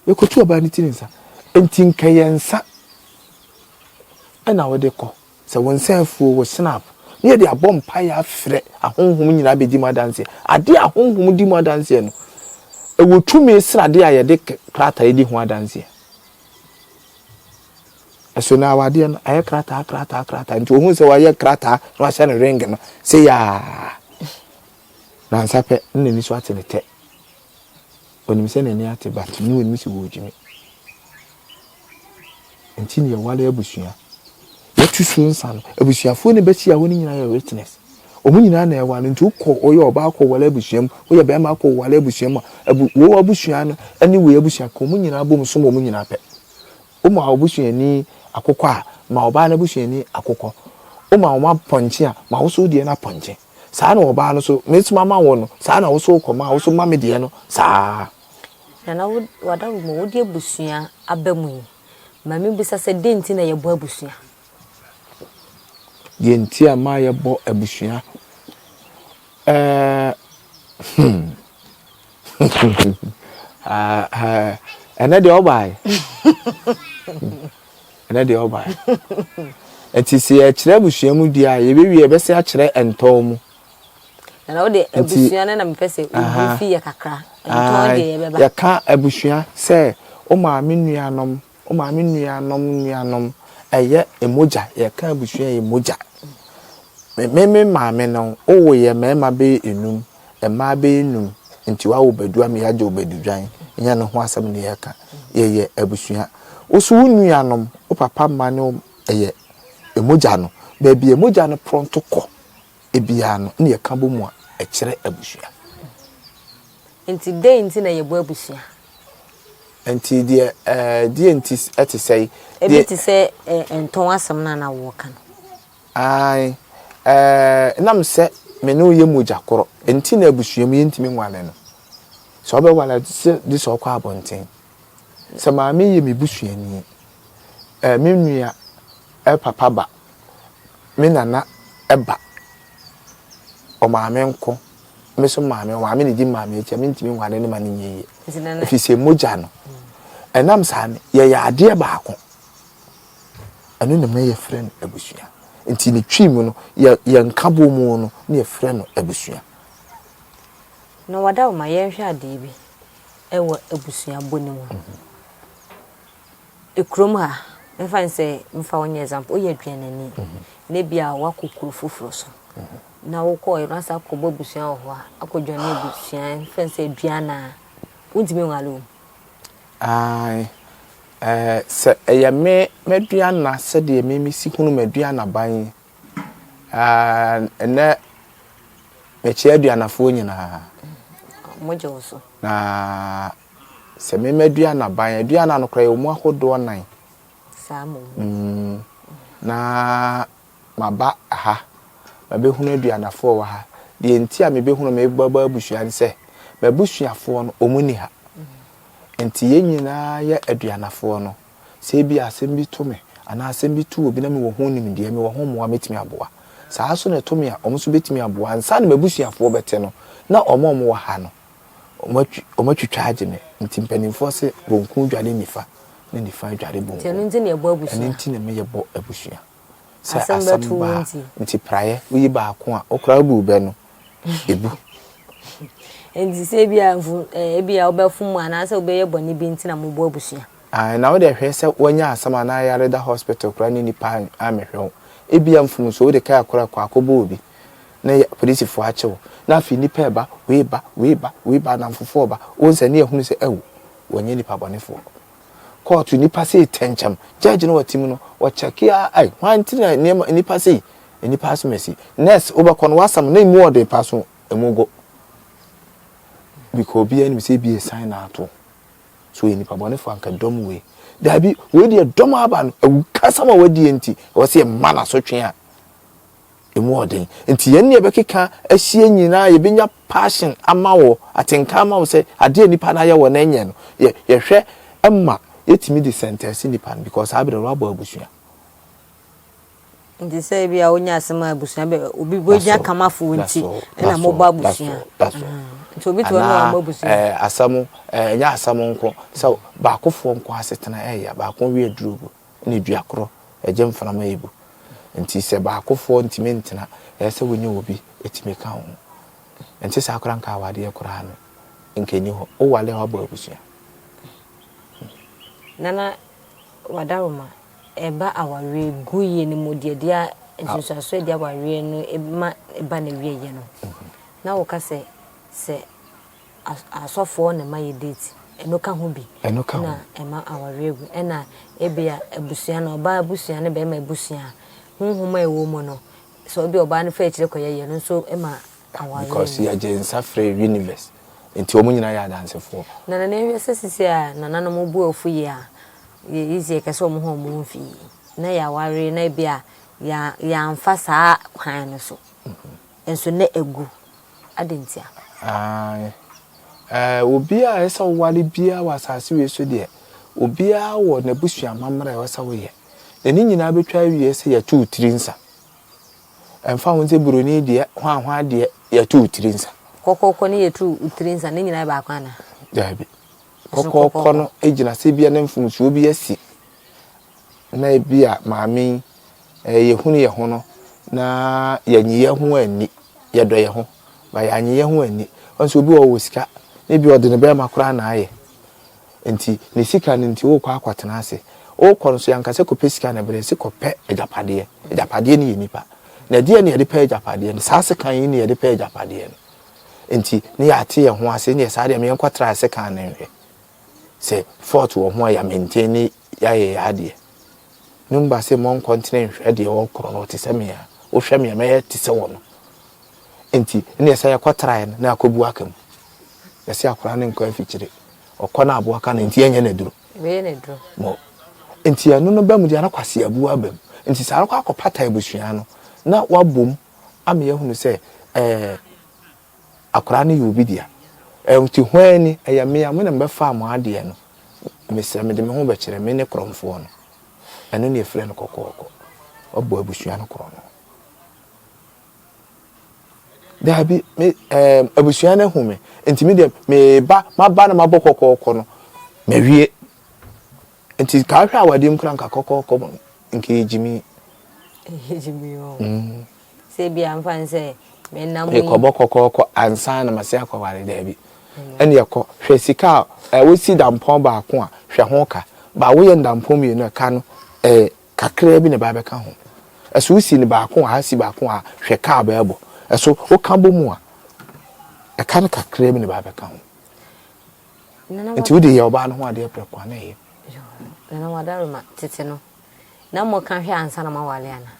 Yɛkɔtu ɔbaa no tiri nsa. Nti nka yɛ nsa ɛna wode kɔ. Sɛ wo nsa afuo, wo snap, ne yɛde abɔ mpaeɛ afrɛ ahonhom nyinaa bɛdi mu adanseɛ. Adeɛ a ahonhom di mu adanseɛ no, ɛwɔ tumi sene adeɛ a yɛde krataa di ho adanseɛ. Ɛso na awadeɛ no ayɛ krataa krataa krataa nti ohun sɛ wayɛ krataa na wahyɛ no ring no sɛ yaa nansa pɛ na n'ani so ate ne tɛ onim sɛ n'ani ate but ne onim sɛ wɔredwimi nti ne yɛwale abusua yɛtu so nsa no abusuafoɔ ne bɛhyia hɔ no nyinaa yɛ witness wɔn nyinaa na ɛwale nti wokɔ woyɛ ɔbaa kɔ wale abusua mu woyɛ bɛrima kɔ wale abusua mu a abu wo abusua no ne wei abusua ka wɔn nyinaa bom som wɔn nyinaa pɛ Woma wo busuani akokɔ a, ma ɔbaa no abusuani akokɔ. Woma wɔn apɔnkye a, ma wo nso wo deɛ no apɔnkye. Saa na ɔbaa no nso, me nso mama wo no, saa na wo nso wokɔ ma wo nso ma me deɛ no saa ara. Nana wo w'adawoma wode abusua aba mu yi, ma me bisa sɛ dɛn nti na yɛbɔ abusua? Deɛ nti a ma yɛbɔ abusua ɛɛ hmm. Ɛnɛ deɛ ɔbaeɛ. Ɛnɛ deɛ ɔbaeɛ. Nti sɛ yɛkyerɛ abusua mu deɛ a yɛbɛwie yɛbɛsɛ akyerɛ ntɔn mu. Na wode abusua no na mepɛ sɛ wo fi yɛ kakra. Ntɔn deɛ yɛbɛba. Yɛka abusua sɛ wo maame nuanom, wo maame nuanom nuanom, ɛyɛ mogya. Yɛka abusua yɛ mogya. Me me maame no, wowo yɛ mmarima bɛyɛ enum, mmaa bɛyɛ num, nti wawo badu ama yɛagye wo badu dwan. Nyɛ no ho asɛm na yɛka. Yɛyɛ abusua. Wo so wo nuanom, wo papa mma ne wo ɛyɛ mogya no. Baabi a mogya no prɔnto kɔ biara no na yɛka bɔ mu a, ɛkyerɛ abusua. Nti dɛn nti na yɛbɔ abusua? Nti deɛ ɛɛ deɛ nti ɛte sɛ. Ebi te sɛ ɛɛ ntɔn asɛm no a na wɔka no. Ae, ɛɛ nam sɛ me ne wo yɛ mogya korɔ nti na abusua mu yɛntumi nwale no. Sɛ ɔbɛwale a sɛ gye sɛ ɔkɔ abɔnten. Sɛ maame yɛ me busuani, ɛɛ me nua papa ba, me nana ba, ɔmaame nko, me nso maame, ɔmaame na ɛdi maame akyi a, mentumi nware no ma no nyɛ yie. Ɛfiri sɛ mogya no, ɛnam saa no, yɛyɛ adeɛ baako. Ɛno na ma yɛfrɛ no abusua. Nti ne twi mu no, yɛ yɛn nkabɔ mu no na yɛfrɛ no abusua. Na wada ma yɛnhwɛ adeɛ bi wɔ abusuabɔ no mu. Kurom ha, mɛfa no sɛ mfa wo nyɛ example, woyɛ aduanani na ebi a woakɔ kuro foforɔ so na wokɔɔɛ no asa akɔbɔ abusua wɔ hɔ a, akɔdwane abusua, mfa no sɛ aduan a, wontumi nware wo mu. Ae, ɛɛ, sɛ ɛyɛ me m'aduanna sɛdeɛ me mesi hunu m'aduannaban yi, ɛɛ, ɛnnɛ mekyea aduanafoɔ nyinaa. Wɔgye wo so. Na Sɛ me m'aduanaban, aduana no koraa yɛwɔ mu ahodoɔ nan. Saa mmom. Mm, na maba ha, mabɛhunu aduanafoɔ wɔ ha. Deɛ nti a mebɛhunu mebɛbɔ abusua ne sɛ, m'abusuafoɔ no, wɔn nni ha. Nti yɛn nyinaa yɛ aduanafoɔ no, sɛ ebi asɛm bi to me, anaa asɛm bi to obi na mewɔ ho nimdeɛ, mewɔ ho mmoa, mɛtumi aboa. Saa nso na ɛto me a, wɔn nso bɛtumi aboa. Ansa na m'abusuafoɔ bɛte no, na wɔn a wɔwɔ ha no, Wɔatwitwa agye me. Nti mpanimfoɔ se bonku dware nifa na nifa dware bonku. Nti ɛno nti na yɛbɔ abusua. Ɛno nti na me yɛbɔ abusua. Sɛ asɛm ba a, nti praeɛ woyi baako a, wo koraa wobu wo bɛ no, ɛbu. Nti sɛ ebi a mfu ebi a wobɛfom anaasɛ wobɛyɛ bɔne bi nti na mobɔ abusua. Ae, na wode hwɛ sɛ woanya asɛm anaa yare da hospital koraa ne nipa ammɛhwɛ wo. Ebia mfomsoɔ wode kaa koraa kɔ akɔbɔ obi. na yɛ apolisifoɔ akye wo, na afei nnipa reba, wei ba, wei ba, wei ba, anamfofoɔ reba, wohu sɛ ne yɛhunu sɛ ao, wɔnyɛ nnipa bɔnefoɔ. Kɔɔto nnipa sei tɛnkyɛm, judge no wɔte mu no, wɔkyɛke a, ai, hwan nti na nneɛma, nnipa sei, nnipa asomasi. Nurse, wobɛkɔ no, w'asɛm na emu ɔden paa so, emu go. Because obiara nim sɛ ebi esan na ato. So yɛ nipa bɔnefoɔ anka dɔm wei. Daabi, wei deɛ dɔm aba no, awukasɛm a wadie nti, ɛwɔ sɛ yɛma no asotwe a Emu wɔ den. Nti yɛn ne yɛbɛkeka ahyia nyinaa yɛbɛnya passion ama wo, atenka ama wo sɛ adeɛ a nipa no ayɛ wɔ no ɛnyɛ no, yɛ yɛhwɛ ma yɛtumi de sɛntɛse nipa no because saa berɛ no wabɔ abusua. Nti sɛ ebi a wonya asɛm a abusua bɛ obi bɛgyina kamafo wo nti ɛna mobɔ abusua. Nti obi te hɔ na wabɔ abusua. Ɛɛ asɛm ɛɛ ɛnyɛ asɛm nko sɛ baakofoɔ nko asetena ɛyɛ baako we aduro gu. ne dua korɔ, ɛgye mframa ebu. Nti sɛ baakofoɔ ntumi ntena, ɛyɛ sɛ wonya obi tumi ka wo ho. Ɛnte saa koraa nka awadeɛ koraa no, nka ɛnni hɔ. Wowale a woabɔ abusua. Nana Wadaroma, ɛba awareɛ gu yie no mu deɛ deɛ nsunsuansoɔ ɛde awareɛ no ma ɛba n'awieɛ no, na woka sɛ sɛ asɔfoɔ na ɛma yɛ date ɛno ka ho bi ɛno ka ho na ɛma awareɛ gu ɛna ebia abusua no ɔbaa abusua ne bɛrima abusua honhom a ɛwɔ mu no sɛ obi ɔbaa no fa akyire kɔyɛ yɛ no nso ma awareɛ because yɛgye nsa frɛ universe nti wɔn nyinaa yɛ adansefoɔ. Na na nhwɛ sɛ sisi a nananom bu afu yi a yɛ easy ɛkɛ sɛ wɔn ho wɔn mfi yi na yɛ awareɛ na ebia yɛ yɛamfa saa kwan no so nso na egu Adɛn ntia? Aane. Ɛɛ, obiara a ɛsɛ sɛ ɔware biara wɔ asase wei so deɛ, obiara wɔ n'abusua amammerɛ a ɛwɔ sɛ woyɛ. Na ne nyinaa bɛtwa awie sɛ yɛto wo tiri nsa. Ɛmfa ho sɛ buroni deɛ, hwanhwan deɛ, yɛto wo tiri nsa. Kɔkɔɔkɔ ne yɛto wo tiri nsa, ne nyinaa yɛ baako anaa? Daabi. Kɔkɔɔkɔ no gyina sɛ ebia na mfomsoɔ bi asi na ebia maame yi, eh, yɛhunu yɛn ho no, na yɛnyi yɛn ho anni, yɛdɔ yɛn ho. But yɛanye yɛn ho anni. Ɔn sɛ obi wɔ hɔ ɔwɔ sika, na ebi ɔde ne bɛrima koraa na ayɛ. Nti ne sika no nti wokɔ akɔtena ase. Wokɔ no nso yɛanka sɛ kɔpɛ sika na brɛ, yɛse kɔpɛ agyapadeɛ. Agyapadeɛ no yɛ nipa. Na ɛdeɛn na yɛde pɛ agyapadeɛ no? Saa sekan yi na yɛde pɛ agyapadeɛ no. Nti ne yɛate yɛn ho ase, neɛ saa deɛ ma yɛnkɔtra sekan no nhwɛ. Sɛ fault wɔ ho a yɛ maintain ne yɛayɛ yɛn adeɛ. Numba se mɔnkɔ ntene nhwɛ deɛ ɔkorɔ no ɔte sɛ me a, wohwɛ me a mɛyɛ te sɛ wɔ no. Nti neɛ sɛ yɛkɔtraeɛ no na akɔbu aka mu. Yɛse akwadaa no nkɔ afikyire. Ɔkɔ na aboa ka no nti yɛnyɛ no aduro. Yɛbɛyɛ no aduro. Mo. Nti ɛno no ba mu deɛ na kwasi abu aba mu. Nti saa akɔ akɔpata abusua no na wabom ama yɛahunu sɛ ɛɛ akwadaa no yɛ obi dea. Nti hwan ni? Ɛyɛ me a, mo na mobɛfaa mo adeɛ no. Mesrɛ, mede me ho bɛkyerɛ, me ne korɔmfoɔ no. Ɛno na yɛfrɛ no kɔkɔɔkɔ. Wabɔ abusua no korɔno. Daabi, me ɛɛ abusua no ahu me. Nti me deɛ meba, maba na mabɔ kɔkɔɔkɔ no, mawie. Nti ka ahwɛ awadeɛ mu koraa nka kɔkɔɔkɔ mu nka ɛyɛ gyimi. Ɛyɛ gyimi o. Mm. Sɛ ebi a mfa nsɛ menam yi. Mekɔbɔ kɔkɔɔkɔ ansa na mase akɔware daabi. Ɛne ɛkɔ hwɛ sika a wosi dampɔn baako a hwɛ ho ka. Ba woyɛ ndampɔn mmienu a ka no ɛɛ kakraa bi na ɛba bɛka ho. Ɛso wosi no baako wɔ ha si baako wɔ ha hwɛ ka a bɛɛbɔ. Ɛso woka bɔ mu a ɛka no kakraa bi na ɛba bɛka ho. Nti wode yɛ ɔbaa no ho adeɛ prɛko a na ɛyɛ. Nana Wadaroma tete no na moka hwɛ ansa na moaware ana?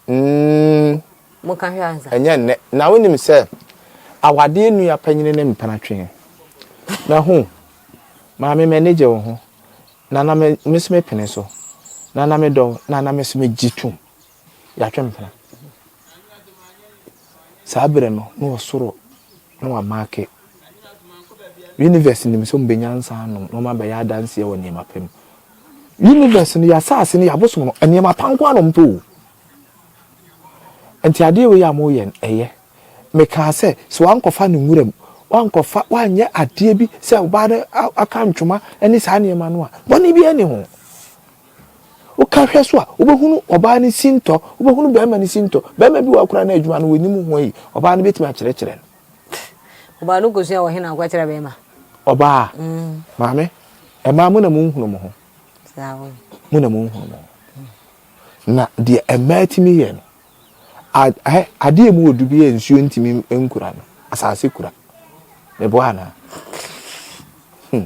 Mm. Moka hwɛ ansa. Ɛnyɛ nnɛ. Na wonim sɛ awadeɛ nua panyini ne mpena twe. Na hu, maame m'ani gye wo ho. Na na me me so mepene so. Na na medɔ wo. Na na me so megye tom. Yɛatwe mpena. Saa berɛ no, na ɔsoro na wamaake. Universe nim sɛ wɔbɛnya nsa anom na wɔabɛyɛ adanseɛ wɔ nneɛma pa mu. Universe no, yɛ asase no, yɛ abosom no, nneɛma pa nko ara na wɔpɛ o. Nti adeɛ wei a moyɛ no, ɛyɛ. Mekaa sɛ, sɛ wankɔfa no nwura mu, wankɔfa, wanyɛ adeɛ bi sɛ ɔbaa no aka ntwoma ne saa nneɛma no a, bɔne biara nni ho. Woka hwɛ so a, wobɛhunu ɔbaa no sintɔ, wobɛhunu barima no sintɔ. Barima bi wɔ hɔ koraa na adwuma no wɔnim ho ayi, ɔbaa no bɛtumi akyerɛkyerɛ no. Ɔbaa no kɔsua wɔ he na akɔkyerɛ bɛrima? Ɔbaa, maame, mmaa mo na monhunu mo ho. Mo na monhunu mo ho. Na deɛ mmaa tumi yɛ no, adeɛ mu wɔ du bi a nsuo ntumi nkura no, asase kura. Meboa anaa? Hmm.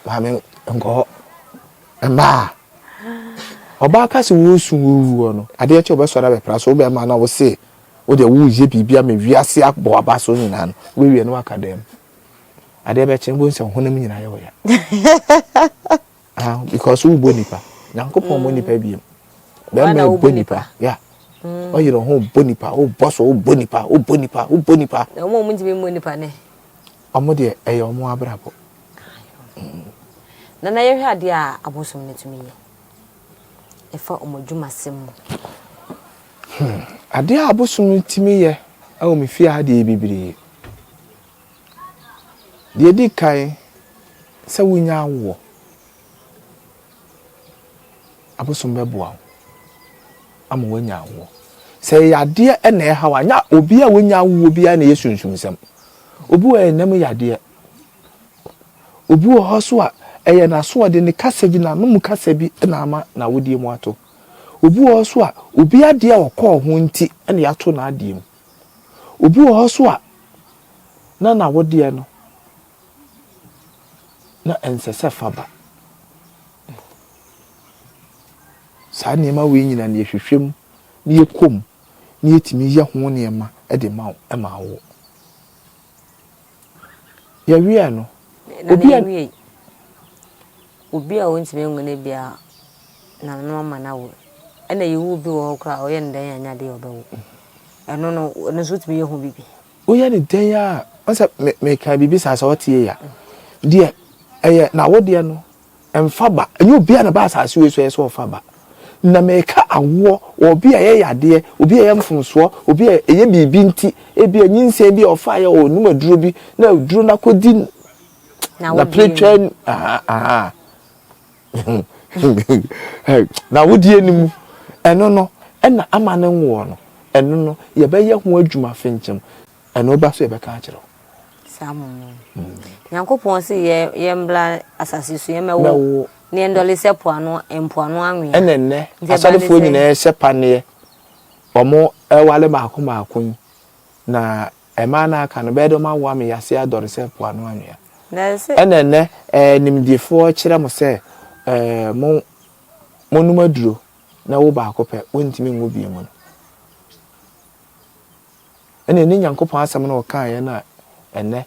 Maame nkɔ hɔ. Mmaa. Ɔbaa ka sɛ wɔresu wɔwuo no, adeɛ kyɛ wɔbɛsɔre abɛpra so, wobɛma na wose wo deɛ woreyɛ biribi ama wiase abɔ aba so nyinaa no, wobɛwie no waka dɛm. Adeɛ bɛkyɛ wobɛhu sɛ honam nyinaa yɛ wo ya. Ah, because wobɔ nipa. Nyankopɔn bɔ nipa biem. Bɛrima bɔ nipa. Yeah. Ɔyere ho bɔ nipa, wobɔ so wobɔ nipa, wobɔ nipa, wobɔ nipa. Na wɔn a wɔntumi mmɔ nipa ne? Wɔn deɛ ɛyɛ wɔn abrabɔ. Nana yɛhwɛ adeɛ a abosom no tumi yɛ ɛfa wɔn adwumasɛm mu. Hmm. Adeɛ a abosom no tumi yɛ ɛwɔ me fie ha deɛ bebree. Deɛ ɛdi kan sɛ wonya awoɔ. Abosom bɛboa wo ama woanya awoɔ. Sɛ ɛyɛ adeɛ na ɛha wo a, nyɛ obi a wonya awoɔ biara na ɛyɛ sunsumsɛm. Obi wɔ ɛyɛ nam yadeɛ. Obi wɔ hɔ so a ɛyɛ n'asoɔden, ne kasa bi, n'anom kasa bi na ama n'awodeɛ mu ato. Obi wɔ hɔ so a obi adeɛ a ɔkɔɔ ho nti na yɛato n'adeɛ mu. Obi wɔ hɔ so a na n'awodeɛ no na ɛnsɛ sɛ fa ba. Saa nneɛma wei nyinaa no yɛhwehwɛ mu na yɛkɔ mu na yɛtumi yɛ ho nneɛma de ma wo ma awo. Yɛwiee no, obi a. Obi a ɔntumi nwo no bia na no ama no awo. Ɛna yɛwu obi wɔ hɔ koraa a ɔyɛ no dɛn a ɛnyɛ adeɛ a ɔbɛwo. Ɛno no, ɛno nso wotumi yɛ ho biribi. Woyɛ no dɛn a, ɔn sɛ me meka biribi saa sɛ ɔte yie a, deɛ ɛyɛ n'awodeɛ no ɛmfa ba. Ɛnyɛ obiara na ba asase wei so ɛyɛ sɛ ɔfa ba. Na meka awoɔ wɔ obi a ɛyɛ yadeɛ, obi a ɛyɛ mfomsoɔ, obi a ɛyɛ biribi nti, ebi a nyinsɛn bi a ɔfaeɛ ɔnom aduro bi na aduro no akɔdi n'apiretwa aha aha na wodie no mu ɛno no ɛna ama no nwoɔ no. Ɛno no, yɛbɛyɛ ho adwuma fenkyem. Ɛno ba so yɛbɛka akyerɛ wo. Saa mmom. Nyankopɔn se yɛ yɛmbra asase so yɛmmɛwo ne yɛndɔle sɛ po ano mpoano anwea. Ɛna nnɛ asɔrefoɔ nyinaa hyɛ paneɛ, wɔn ɛwale maako maako yi, na mmaa no aka no bɛyɛ dɛ wɔn awo ama yɛase adɔre sɛ po ano anwea. Ɛna nnɛ ɛɛ nimdefoɔ kyerɛ mo sɛ ɛɛ mo monom aduro na wo baako pɛ wontumi nwo bio mu no. Ɛna ɛne Nyankopɔn asɛm no ɔkaeɛ no a ɛnɛ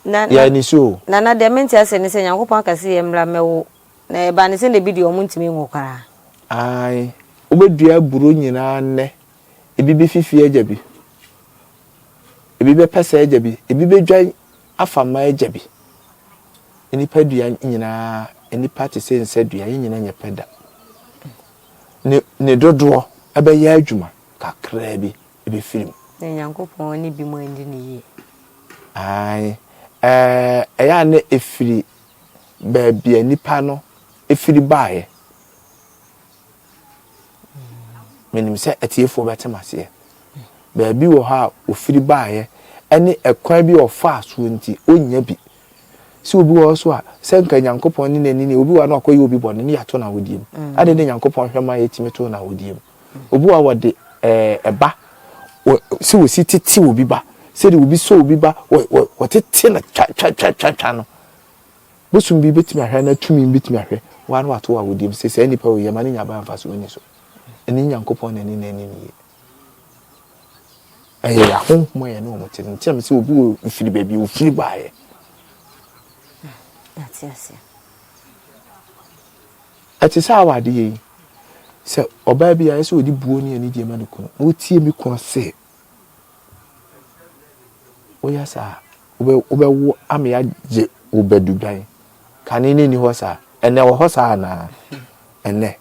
yɛ ani so o. Nana deɛ mente aseɛ ne sɛ Nyankopɔn aka sɛ yɛ mmra mmɛwo na ɛbaa ne sɛ na ebi deɛ ɔmo ntumi nwo koraa. Ae, wobɛdua aburo nyinaa nnɛ, ebi bɛfifi agya bi, ebi bɛpɛsɛ agya bi, ebi bɛdwan afa mma agya bi. Nnipa dua nyinaa, nnipa te sɛ nsa dua, yɛn nyinaa nyɛ pɛ da. Ne, ne dodoɔ ɛbɛyɛ adwuma. kakraa bi bɛfiri mu. Na Nyankopɔn ne binom anndi no yie. Aane, ɛɛ, ɛyɛ a na ɛfiri baabi a nipa no firi baeɛ. Menim sɛ atiefoɔ bɛte m'aseɛ. Baabi wɔ hɔ a ɔfiri baeɛ ne ɛkwan bi a ɔfaa soɔ nti, ɔnnya bi. Sɛ obi wɔ hɔ so a, sɛ nka Nyankopɔn ne n'ani ni, obi wɔ hɔ a na wakɔyɛ obi bɔne ne yɛato no awodie mu. Adɛn na Nyankopɔn hwɛ ma yɛtumi to no awodie mu? Obi wɔ hɔ a wɔde ɛɛ ba, sɛ wɔsi tete obi ba, sɛdeɛ obi sɔ obi ba, wɔ wɔ wɔtete no twa twa twa twa twa no. Bosom bi bɛtumi ahwɛ anaa tumi bi bɛtumi ahwɛ, wɔn a na wato wɔ awodie mu sɛ saa nipa wei yɛma no nya ba mfasoɔ nni so. Ɛne Nyankopɔn na ɛne n'ani nie. Ɛyɛ yɛn ahonhom a yɛne wɔn te no. Nti na mesɛ obi wɔ mfiri baabi a ofiri baeɛ. Ɛte sɛ awadeɛ yi, sɛ ɔbaa bi a ɛsɛ sɛ ɔde buo ne anigyeɛ ma ne kunu, na ɔtie me kunu se, woyɛ saa a, wobɛwo ama yɛagye wo badudwan. Kane no nni hɔ saa. Ɛnɛ wɔ hɔ saa anaa? Ɛnɛ.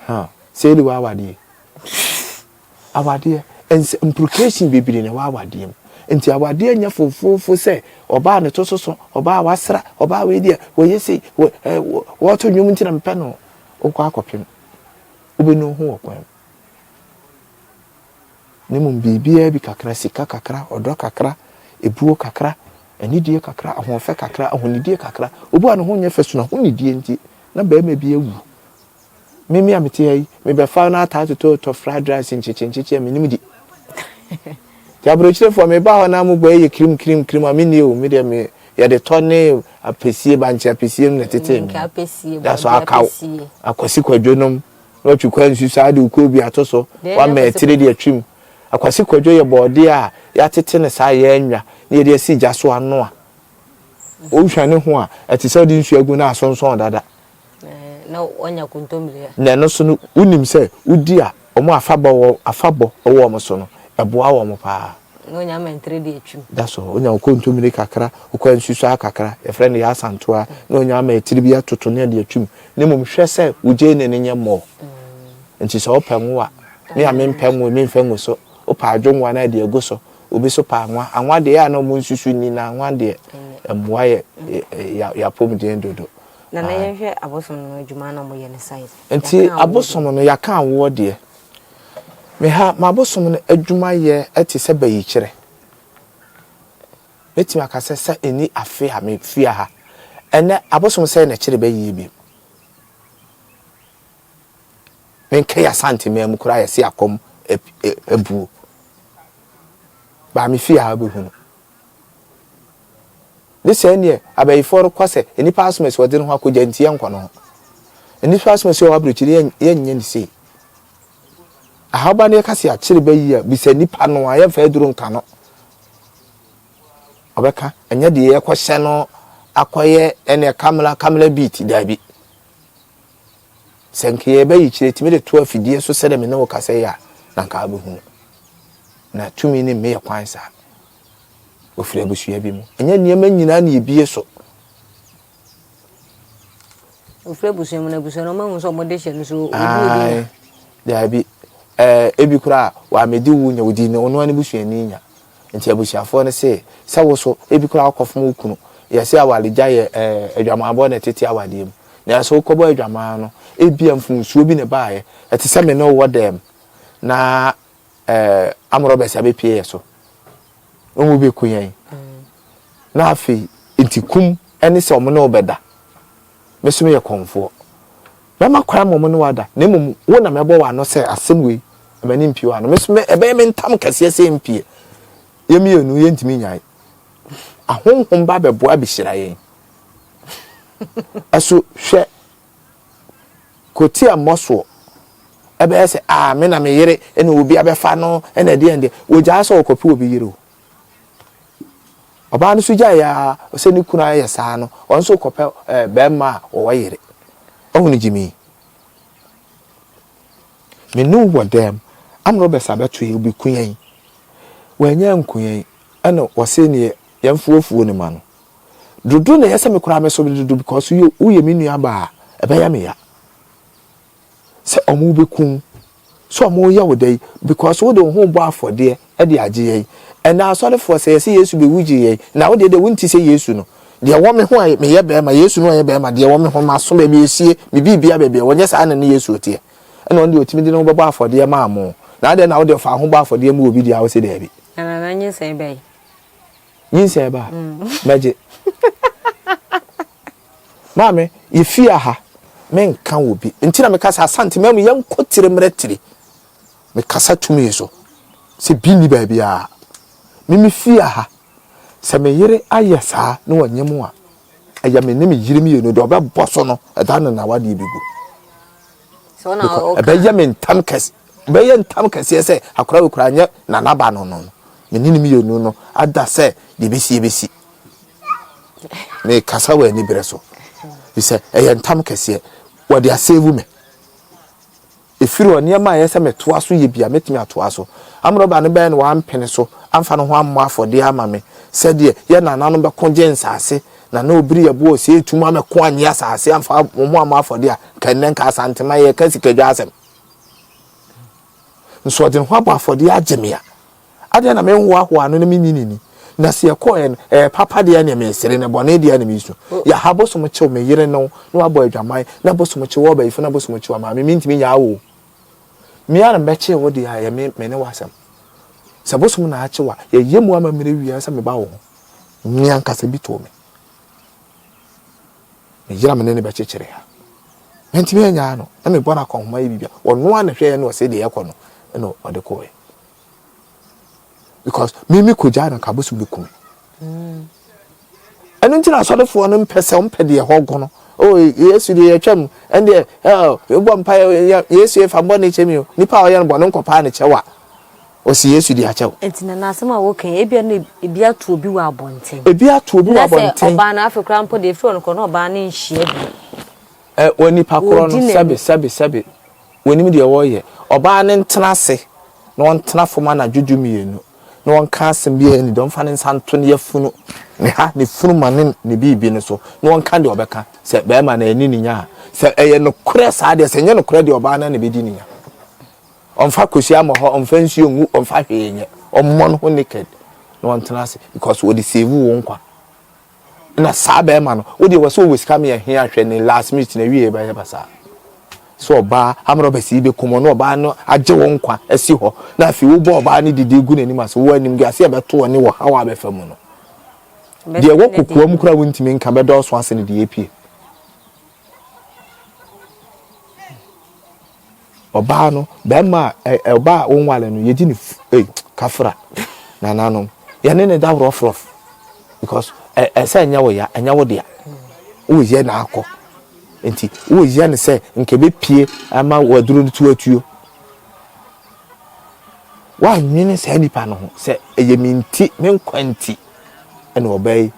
Ha, sei de wɔ awadeɛ. Awadeɛ, nsɛ implication bebree na ɛwɔ awadeɛ mu. Nti awadeɛ nyɛ fofoofo sɛ ɔbaa ne to soso, ɔbaa wasra, ɔbaa wei deɛ wɔyɛ sei, wɔ ɛ wɔto nnwom nti na mepɛ no. Wokɔ akɔpem, wobɛnu ho wɔ kwan mu. Na mmom biribiara bi kakra, sika kakra, ɔdɔ kakra, ebuo kakra, anidie kakra, ahoɔfɛ kakra, ahonidie kakra. Obi a ne ho nyɛ fɛ so n'ahonidie nti na barima bi awu. Me me a mete ha yi, mebɛfa na ataa totɔtɔ fried rice nkyekye nkyekye a menim di. Nti aburokyerefoɔ meba hɔ na mo bɔ yɛ kirim kirim kirim a menni o, me deɛ me yɛde tɔ ne apɛsie bankye apɛsie no na ɛtetee me. Da so akaw akwasi kwadwo nom na watwi kwa nsu saa de okuo bi ato so wama atire de atwim. Akwasi kwadwo yɛ bɔɔdeɛ a yɛatete no saa yɛanwa na yɛde asi gya so anoa. Wohwane ho a ɛte sɛ wode nsuo agu na asonsɔn dada. Na wanya kontommire a. Na ɛno nso no, wonim sɛ wodi a, wɔn afabɔ wɔ afabɔ wɔ wɔn so no, ɛboa wɔn paa. Na onya amantire de atwim. That's all. Onya kontommire kakra, okɔ nsusuaa kakra, yɛfrɛ no yaasantoa, na onya amatire bi atoto ne ade atwim. Na mmom hwɛ sɛ wo gyeene no nyɛ more. Nti sɛ wopɛ ngo a, me a mempɛ ngo yi, memfa ngu so. Wopɛ adwo ngo a na ade agu so. Obi nso pɛ anwa. Anwa deɛ ɛyɛ a na wɔn nsusu nni na anwa deɛ ɛmmoa yɛ yɛ yɛ apɔmuden dodo. Nana yɛnhwɛ abosom no adwuma na wɔyɛ no size. Nti abosom no yɛaka awoɔ deɛ. Me ha m'abosom no adwuma yɛ te sɛ bayikyerɛ. Mɛtumi aka sɛ sɛ ɛnni afe a me fie ha. Ɛnɛ abosom sɛn na ɛkyere bayie bio. Menka yɛ Asante man mu koraa yɛse akɔm abuo. Baa me fie ha wobɛhunu. Ne sɛɛ neɛ abayifoɔ no kɔ sɛ nnipa asomasi ɔde ne ho akɔgya nti yɛnkɔ no ho. Nnipa asomasi ɔwɔ aburokyire yɛnyɛ ne sei. Ahaba no yɛka sɛ yɛakyere bayi a bisa nnipa no a yɛmfa aduro nka no. Ɔbɛka ɛnyɛ deɛ yɛkɔhyɛ no akɔyɛ ɛne kamla kamla beat daabi. Sɛ nka yɛbɛyi kyerɛ tumi de to afidie so sɛdeɛ me ne wo kasa yi a na nka wobɛhunu. Na tumi ne mmeyɛ kwan saa. Wɔfiri abusua bi mu. Ɛnyɛ nneɛma nyinaa na yɛbie so. Wɔfiri abusua mu na abusua no wɔahu sɛ wɔde hyɛ no so obi odi nya. Daabi. Ɛɛ ebi koraa wɔamedi wo nya odi ne ɔno ara ne busuani nya. Nti abusuafoɔ no se sɛ wo so ebi koraa wokɔfom wo kunu. Yɛse awaregya yɛ ɛɛ adwamammɔ na ɛtete awadeɛ mu. Nanso wokɔbɔ adwaman no ebia mfomsoɔ bi na ɛbaeɛ. Ɛte sɛ me ne wo wɔ dɛm na. ɛɛ amorɔbɛs abɛpie yɛ so. Na wɔn bɛku yɛn. Na afei nti kum ɛne sɛ wɔn ne wo bɛda. Me nso meyɛ kɔmfoɔ. Mɛma kwan ma wɔn ne wo ada, na mmom wo na mɛbɔ w'ano sɛ asɛm wei mma no mpue w'ano. Me nso ɛbɛyɛ me ntam kɛseɛ sɛ ɛmpue. Yɛn mmienu yɛntumi nnyae. Ahonhom ba bɛboa bɛhyira yɛn. Ɛso hwɛ kɔti a mmɔ soɔ. Ɛbɛyɛ sɛ a me na me yere ɛna obi abɛfa no ɛna ɛdeɛ ɛdeɛ. Wɔgyaa sɛ ɔkɔpe obi yere o. Ɔbaa no nso gyaeɛ ara sɛ ne kunu ayɛ saa no, ɔno nso rekɔpɛ eh, barima a ɔwɔ yere. Ɔhu no gyimi. Me ne wo wɔ dɛm, amena wobɛsa bɛto yɛn, wobɛku yɛn. Wannya anku yɛn, ɛna wɔse neɛ yɛmfa afuo no ma no. Dodo na ɛyɛ sɛ me koraa me so dodo because woyɛ me nua baa a, ɛbɛyɛ me ya. sɛ ɔmo bɛku wo, sɛ ɔmo yɛ wo dɛn because wode wo ho rebɔ afɔdeɛ de agye yɛn. Ɛnɛ asɔrefoɔ sɛ yɛse Yesu bɛwu gyee yɛn na wo deɛ deɛ wonte sɛ Yesu no. Deɛ ɛwɔ me ho a meyɛ bɛɛma, Yesu no ɔyɛ bɛɛma, deɛ ɛwɔ me ho maso baabi ɛsie, me biribia baabi ɛwɔ, nyɛ saa na ne Yesu ɔteɛ. Ɛna ɔno deɛ ɔtumi de ne ho bɛbɔ afɔdeɛ maa mo. Na adɛn na wo deɛ fa wo ho bɔ afɔdeɛ ma obi deɛ a wose daabi. Na nana nyinsɛn bɛn? Nyinsɛn ba a, mɛgye. Maame, yɛfie ha, menka wɔ bi. Nti na meka sɛ Asante man mu yɛnkɔ tire mmerɛ tire. Mekasa tumi so sɛ bi nni baabiara. Me me fie ha, sɛ me yere ayɛ saa na wanyem a, ɛyɛ me ne me yere mmienu deɛ ɔbɛbɔ so no, ɛda no na awadeɛ bɛgu. Ɛbɛyɛ me ntam kɛse, bɛyɛ ntam kɛseɛ sɛ akora wei koraa nyɛ nanaba no no. Me ne no mmienu no ada sɛ deɛ ɛbɛsi ɛbɛsi. Mekasa wɔ aniberɛ so sɛ ɛyɛ ntam kɛseɛ wɔde asɛvu me. Ɛfiri hɔ nneɛma a ɛyɛ sɛ metoa so yɛ bia mɛtumi atoa so. Amrɔba no bɛyɛ no wampene so amfa ne ho ammɔ afɔdeɛ ama me sɛdeɛ yɛ nananom bɛko gye nsase na na obiri yɛ boɔ sɛ ɛtum amɛko annye asase amfa wɔn ho ammɔ afɔdeɛ a nka nnɛ nka Asantema yɛka sikadwa asɛm. Nso ɔde ne ho abɔ afɔdeɛ agye me a Adɛn na menhoahoa no na menni no ni? Na sɛ yɛkɔeɛ no, ɛyɛ papa deɛ ne mesere, na bɔne deɛ ne mesu. Yɛha bosom kyew me yere ne wo, na wabɔ adwaman, na bosom kyew wo ɔbayifo, na bosom kyew amaame, mentumi nyaa wo o. Me ara na mebɛkyee wo deɛ a, ɛyɛ me, me ne w'asɛm. Sɛ bosom na akye wo a, yɛyɛ mu amammerɛ wie ansa meba wo ho. Me ankasa bi too me. Me yere a me ne no bɛkyekyere ha. Mentumi anyaa no, na mebɔ no akɔnhoma yɛ biribi a, ɔno ara na hwɛeɛ na ɔse deɛ ɛkɔ no, ɛna ɔde kɔeɛ. because me me kogyaa no nka abosom bɛku me ɛno nti na asɔrefoɔ no mpɛ sɛ ɔmpɛ deɛ ɛhɔ go no oh yesu deɛ yɛtwam ɛndeɛ ɛbɔ mpa yesu yɛ fa bɔ ne kyɛ mi o nipa a ɔyɛ no bɔ ne nkɔpaa ne kyɛw a ɔsi yesu de akyɛw. Nti na n'asɛm a wɔka yi ebia na ebi ato obi wɔ abɔnten. Ebi ato obi wɔ abɔnten. Na sɛ ɔbaa no afei koraa mpo deɛ efiri ɔno korɔ na ɔbaa no nhyia bi. Ɛ wɔ nipa korɔ no sɛbe sɛbe sɛbe wɔnim deɛ wɔreyɛ. Ɔbaa no ntena ase na ɔntena fam anadwo dumienu na ɔnka asɛm bi a ɛnni dɛ, ɔmfa ne nsa nto ne yafunu, ne ha, ne funuma ne ne biribi no so na ɔnka deɛ ɔbɛka. Sɛ barima no anni ne nya a, sɛ ɛyɛ nokorɛ saa deɛ, sɛ ɛnyɛ nokorɛ deɛ ɔbaa no ara na ɛbɛdi ne nya. Ɔmfa kosua mmɔ hɔ, ɔmfa nsuo ngu, ɔmfa hwee nyɛ. Ɔmmɔ ne ho naked na ɔntena ase because wɔde save wo nkwa. Na saa bɛɛma no wo deɛ wɔsɛ ɔwɔ sika me ɛhe ahwɛ ne last minute na wie bɛyɛ basaa sɛ ɔbaa amrɔbɛs yi bɛkum ɔno ɔbaa no agye wo nkwa asi hɔ na afei wobɔ ɔbaa no didi gu n'anim ase wo anim gu ase ɛbɛto ɔne wɔ haw a bɛfa mu no deɛ ɛwɔ kokoa mu koraa wontumi nka bɛdɔɔso ase no deɛ epie Ɔbaa no, bɛrima a ɛ ɔbaa a wonware no, yɛgye ne fu ei kafra nananom. Yɛne ne da rɔfrɔf because ɛ ɛsɛ ɛnyɛ wo ya, ɛnyɛ wo dea. Woyɛ na akɔ. Nti woyɛ no sɛ nka ɛbɛpie ama waduro no to atuo. Woannwene saa nipa no ho sɛ ɛyɛ me nti, me nkwa nti ɛna ɔbaa yi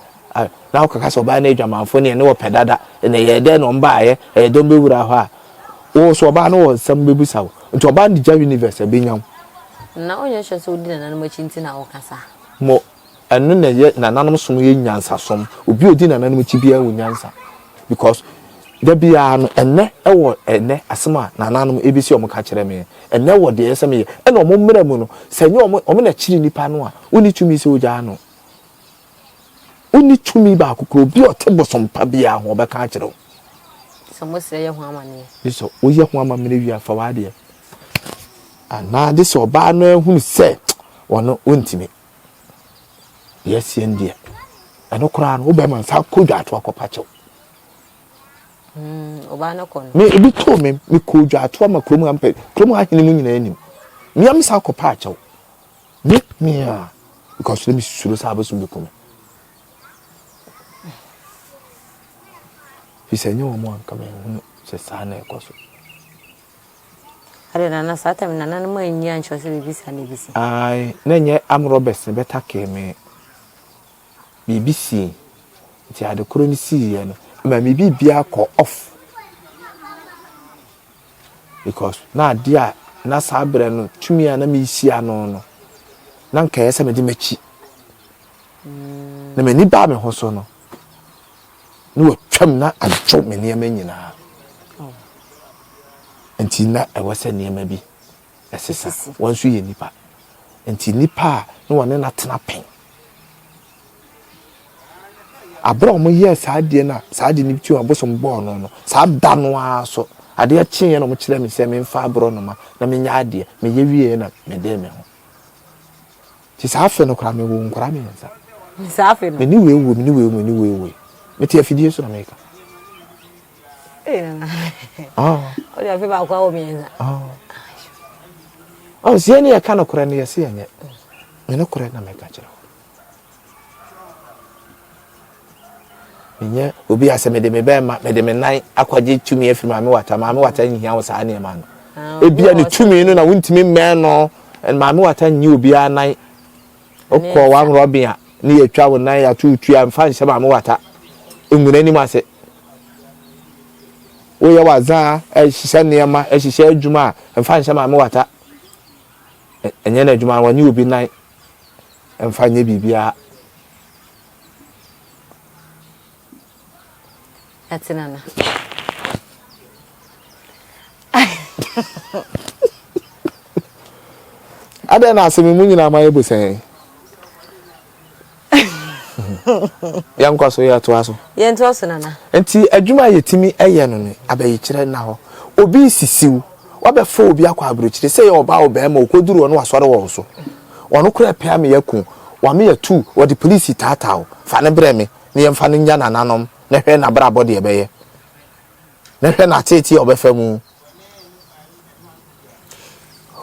na wokaka sɛ ɔbaa no adwamanfo ne ɛne wɔpɛ dada ɛna ɛyɛ dɛn na ɔmbaayɛ ɛyɛ dɛn bɛwura hɔ a wo so ɔbaa no wɔ nsɛm bɛbisa wo nti ɔbaa no de gya universe ɛbɛnya wo. Na wonyɛ sure sɛ wodi nananom akyi nti na woka saa? Mo Ɛno na ɛyɛ nananom som yɛ nyansasom. Obi a odi nananom akyi biara wɔ nyansa because da biara no ɛnɛ ɛwɔ ɛnɛ asɛm a nananom ebesi wɔn ka kyerɛ me ɛnɛ wɔ deɛ ɛsɛ meyɛ ɛna wɔn mmerɛ mu no sɛ nyɛ wɔn wɔn na kyiri nipa no a wonni tumi sɛ ogyaa no wonni tumi baako koro obi a ɔte bosom pa biara ho ɔbɛka akyerɛ wo. Sɛ mo srɛ yɛ ho amaneɛ. Sɛ woyɛ ho amammerɛ wie a fa w'adeɛ. Anaa gye sɛ ɔbaa no ahunu sɛ ɔno ɔntumi. Deɛ asie no deɛ, ɛno koraa no, wo bɛrima nsa kɔ dwaatoa kɔpa kyɛw. Mm, ɔbaa no kɔ no. Me ebi too me, mekɔɔ dwaatoa ma kurom ha mpɛ, kurom ha hene mu nyinaa nim. Mea me san kɔpa akyɛw. Me, mea, because na mesuro sɛ abosom bɛku me. Fi sɛ ɛnyɛ wɔn anka manhunu sɛ saa na ɛkɔ so. Adɛn nana saa time nananom anyi ankyerɛ sɛ biribi saa na ɛbɛsi? Ae, na ɛnyɛ armed robbers na ɛbɛtakee me. Biribi sii. Nti ade koro no siiɛ no, ɛma me biribiara kɔ off. Because na adeɛ a na saa berɛ no tumi a na merehyia no no, na nka ɛyɛ sɛ mede m'akyi. Na m'ani baa me ho so no, na watwam na adwo me nneɛma nyinaa. Nti na ɛwɔ sɛ nneɛma bi ɛsesa. Wɔn nso yɛ nipa. Nti nipa a na wɔne no atena pɛn. Abere a wɔyɛɛ saa adeɛ no a saa adeɛ no ti wɔn abosom bɔɔ no no, saa da no ara so adeɛ kyeeɛ na wɔkyerɛ me sɛ memfa aborɔnoma na menyɛ adeɛ. Meyɛ wieɛ na medee me ho. Nti saa afe no koraa mewoo nkwadaa mmiɛnsa. Saa afe no? Me ne wei wui, me ne wei wui, me ne wei wui. Mete afidie so na meka. Ee nana. Ah. Wode afe baako awo mmiɛnsa. Ah. Oh, sɛ yɛne yɛka nokorɛ no yɛse yɛnyɛ. Me nokorɛ na meka kyerɛ wo. Menyɛ obi a sɛ mede me bɛrima mede me nan akɔgye tumi afiri maame wata maame wata nhia wo saa nneɛma no ah, ebia ne tumi no na wontumi mmɛn no maame wata nyi obiara nan wokɔ wanrɔben a ne yɛtwa wo nan yɛato tua mfa nhyɛ maame wata ngu n'anim ase woyɛ wazaa ɛhyehyɛ nneɛma ɛhyehyɛ adwuma a mfa nhyɛ maame wata ɛnyɛ n'adwuma wɔnye obi nan mfa nyɛ biribiara. Ɛte nana. Adɛn na asɛm mu nyinaa mayɛ bosɛn? Yɛnkɔ so yɛtoa so. Yɛntoa so nana. Nti adwuma a yɛtumi yɛ no no abɛyikyerɛ nna hɔ. Obi sisiw, wabɛfa obi akɔ aburokyire sɛ yɛ ɔbaa ɔbɛrima ɔkɔduru hɔ no wasɔre wɔ wo so. Ɔno koraa pɛ ama yɛaku wo, wama yɛatu wo, wɔde polisi taataa wo. Fa no brɛ me na yɛmfa no nya nananom na hwɛ n'abrabɔ deɛ ɛbɛyɛ. Na hwɛ n'ateetee a ɔbɛfa mu.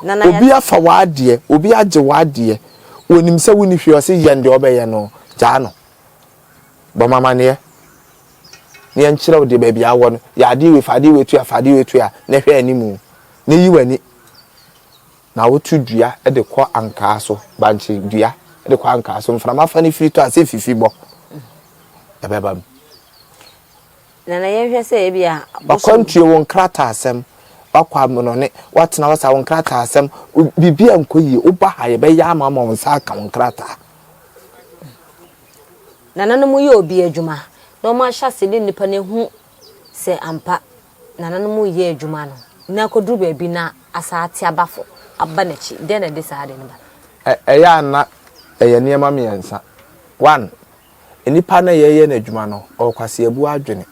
Obi afa w'adeɛ, obi agye w'adeɛ, onim sɛ wonni hwee, ɔse yɛn deɛ ɔbɛyɛ no, gyaa no. Bɔ me amaneɛ na yɛnkyerɛ wo deɛ baabi a wɔ no, yɛ adeɛ wei, fa adeɛ wei to ha, fa adeɛ wei to ha, na hwɛ animu, na yi w'ani. Na wotu dua de kɔ ankaa so, bankye dua de kɔ ankaa so, mframa fa no firi tɔ a, sɛ fifi bɔ, ɛbɛba mu. Nana yɛnhwɛ sɛ ebi a bosom. Wakwantuo, wo nkrataasɛm, wakɔ amonɔne, watena hɔ saa, wo nkrataasɛm, biribi ankɔ yie, woba ha yɛbɛyɛ ama wo ma wo nsa aka wo nkrataa. Nananom yɛ obi adwuma na wɔahyɛ ase ne nnipa no ahu sɛ ampa nananom reyɛ adwuma no na akɔduru baabi na asa ate aba fam, aba n'akyi. Dɛn na ɛde saa ade no ba? Ɛyɛ a na ɛyɛ nneɛma mmiɛnsa. One, nipa no a yɛreyɛ no adwuma no, ɔwɔ kwaseabu adwene.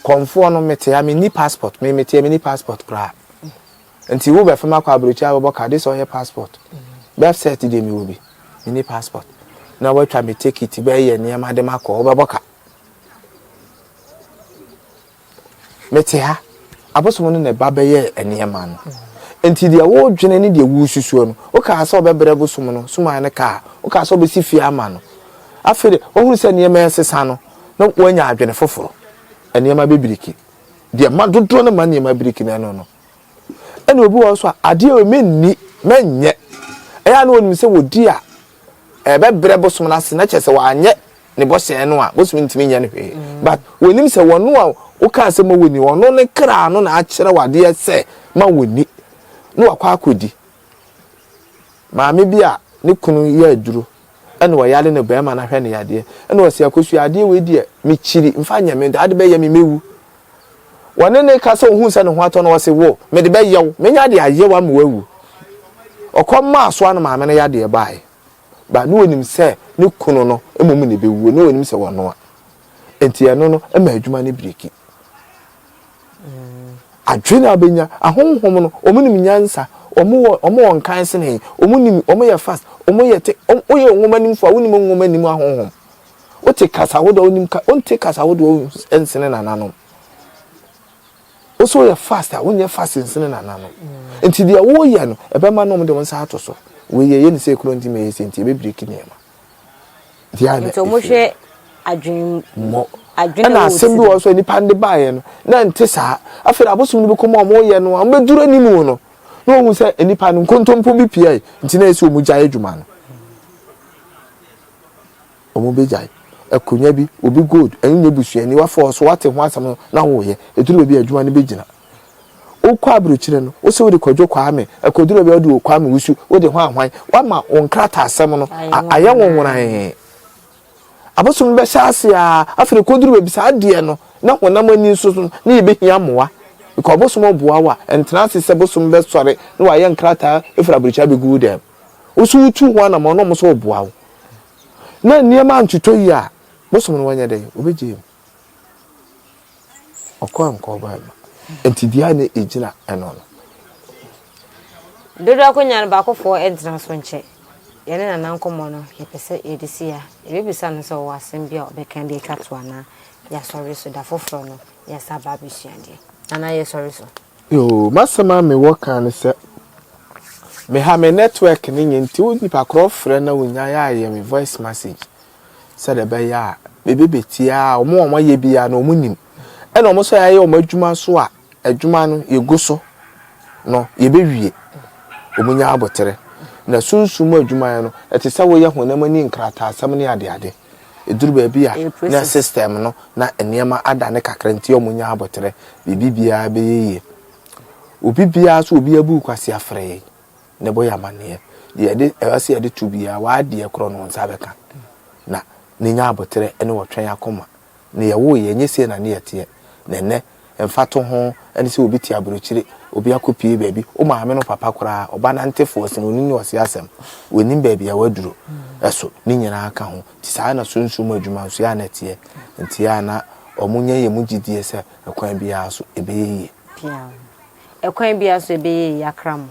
Kɔmfoɔ no, mete ha, menni passport. Me, mete ha, menni passport koraa. Nti wo bɛfa me akɔ aburokyire a wobɛbɔ ka, gye sɛ ɔyɛ passport. Birth cert deɛ mewɔ bi, menni passport. Na woatwa me tekiti bɛyɛ nneɛma de makɔ, wobɛbɔ ka. Mete ha, abosom no na ɛba bɛyɛɛ nneɛma no. Nti deɛ wodwene ne deɛ wosusuo no, wokaa sɛ wobɛbrɛ bosom no, suman no kaa, wokaa sɛ wobɛsi fie ama no. Afei de, woahunu sɛ nneɛma resesa no, na woanya adwene foforɔ. Nneɛma bɛbiriki. Deɛ ma dodoɔ no ma nneɛma biriki no ɛno no. Ɛna obi wɔ hɔ nso a, adeɛ wei menni, mɛnyɛ. Ɛyɛ a na wɔnim sɛ wɔdi a, ɛbɛbrɛ bosom no ase na kyerɛ sɛ wanyɛ ne bɔhyɛ no a, bosom ntumi nyɛ no hwee. Mm. But wɔnim sɛ wɔno a wokaa sɛ ma wɔni, ɔno ne kra no na akyerɛ wadeɛ sɛ ma wɔni na wakɔ akɔdi. Maame bi a ne kunu yɛ aduro ɛna ɔyare no bɛrima no ahwɛ no yadeɛ ɛna ɔsɛ akosua adeɛ wei deɛ mekyiri mfa nyɛ me ade bɛyɛ me mɛwu. Wɔne no ka sɛ ohuu sɛ ne ho atɔ no, ɔse, Wo, mede bɛyɛ wo, menya de ayɛ wo ama woawu. Ɔkɔm maa so a na maame no yadeɛ baeɛ. But na ɔnim sɛ ne kunu no mmom na ɛbɛwuo, na ɔnim sɛ wɔnoa. Enti ɛno no ma adwuma no biriki. Adwene a wobɛnya, ahonhom no, wɔn nim nyansa. Wɔn wɔ wɔn wɔ nkan sene yɛn. Wɔn nim wɔn yɛ fast. Wɔn yɛ te wɔn woyɛ nwoma nimfo a wonim nwoma nim ahonhom. Wote kasa ahodoɔ a wonim ka wonte kasa ahodoɔ nsene nananom. Wo so woyɛ fast a wonyɛ fast nsene nananom. Nti deɛ woyɛ no ɛbɛma na wɔn de wɔn nsa ato so. Wei yɛyɛ ne sɛ kuro nti ma ɛyɛ sɛ nti ɛbɛbreki nneɛma. Nti a na Nti wɔn hwɛ adwene mmɔ. Adwene Ɛna wɔ asɛm bi tirim. wɔ so a nipa no de baeɛ no na ɛnte saa. Afei de abosom no bi kɔ mu a wɔyɛ no a wɔbɛduru anim no na wɔhu sɛ nipa no nkontompo bi piae nti na ɛsɛ wɔn gyae adwuma no. Wɔn bɛgyae. Akonnwa bi, obi gold, ɛno nyɛ busuani, wafa so wate ho asɛm no na woyɛ. Ɛduru baabi a adwuma no bɛgyina. Wokɔ aburokyire no, wosɛ wode Kwadwo Kwame, ɛkɔduru baabi a wode Kwame Wusu, wode ho ahwan, wama wo nkrataasɛm no ayɛ nwonworan. Abosom no bɛhyɛ ase a, afei kɔduru baabi saa adeɛ no, na honam ani nso so ne yɛbɛhia mmoa. Because bosom ɔboa wo a, ɛntena ase sɛ bosom bɛsɔre na wayɛ nkrataa ɛfiri aburokyire abɛgu wo dɛm. Wo so wotu ho anammɔn na ɔmo nso ɔboa wo. Na nneɛma antotɔ yie a, bosom no wɔnyɛ dɛn? Wɔbɛgye mu. Ɔkɔ ankɔ ɔba ma. Nti deɛ a na ɛgyina ɛno no. Dodoɔ akonnwa no baakofoɔ ntena so nkyɛ. Yɛne Nana nkɔmmɔ no yɛpɛ sɛ yɛde si ha. Yɛbɛbisa no sɛ ɔwɔ asɛm bi a ɔbɛka de atwa to anaa yɛasɔre so da foforɔ no yɛsa aba abɛsua adeɛ. Nana yɛsɔre so. Yoo, m'asɛm a mewɔ ka ne sɛ me ha me network ne nyɛ nti wo nipa korɔ frɛ na wonya yɛ ayɛ me voice message sɛdeɛ ɛbɛyɛ a bɛbɛbɛtie a wɔn a wɔayɛ biara no wɔn nim ɛna wɔn nso yɛayɛ wɔn adwuma so a adwuma no yɛgu so no yɛbɛwie wɔn nya abotere na sunsum mu adwuma no ɛte sɛ woyɛ honam ani nkrataasɛm ne adeade ɛduru baabi a na system no na nneɛma adane kakra nti wɔn nya abotere biribi biara bɛyɛ yie obi biara so obi abu kwasi afrɛ yɛn na ɛbɔ yɛ amanneɛ deɛ yɛde ɛwɔ sɛ yɛde to biara w'adeɛ korɔ no nsa bɛka na ne nya abotere ne wɔtwɛn akoma na yɛwo yɛ nyɛ sei na ne yɛteɛ na ɛnɛ mfato ho ɛne sɛ obi te aburokyire obi akɔpie baabi wo maame no papa koraa ɔba nantefoɔ sɛ onim ne ɔse asɛm onim baabi a waduro ɛso ne nyinaa ka ho nti saa na sunsum mu adwuma nso yɛ a na ɛteɛ nti yɛ a na ɔmo nyɛ yɛ mu gyidie sɛ ɛkwan biara so ɛbɛyɛ yie. Pia. Ɛkwan biara so ɛbɛyɛ yie akra mo.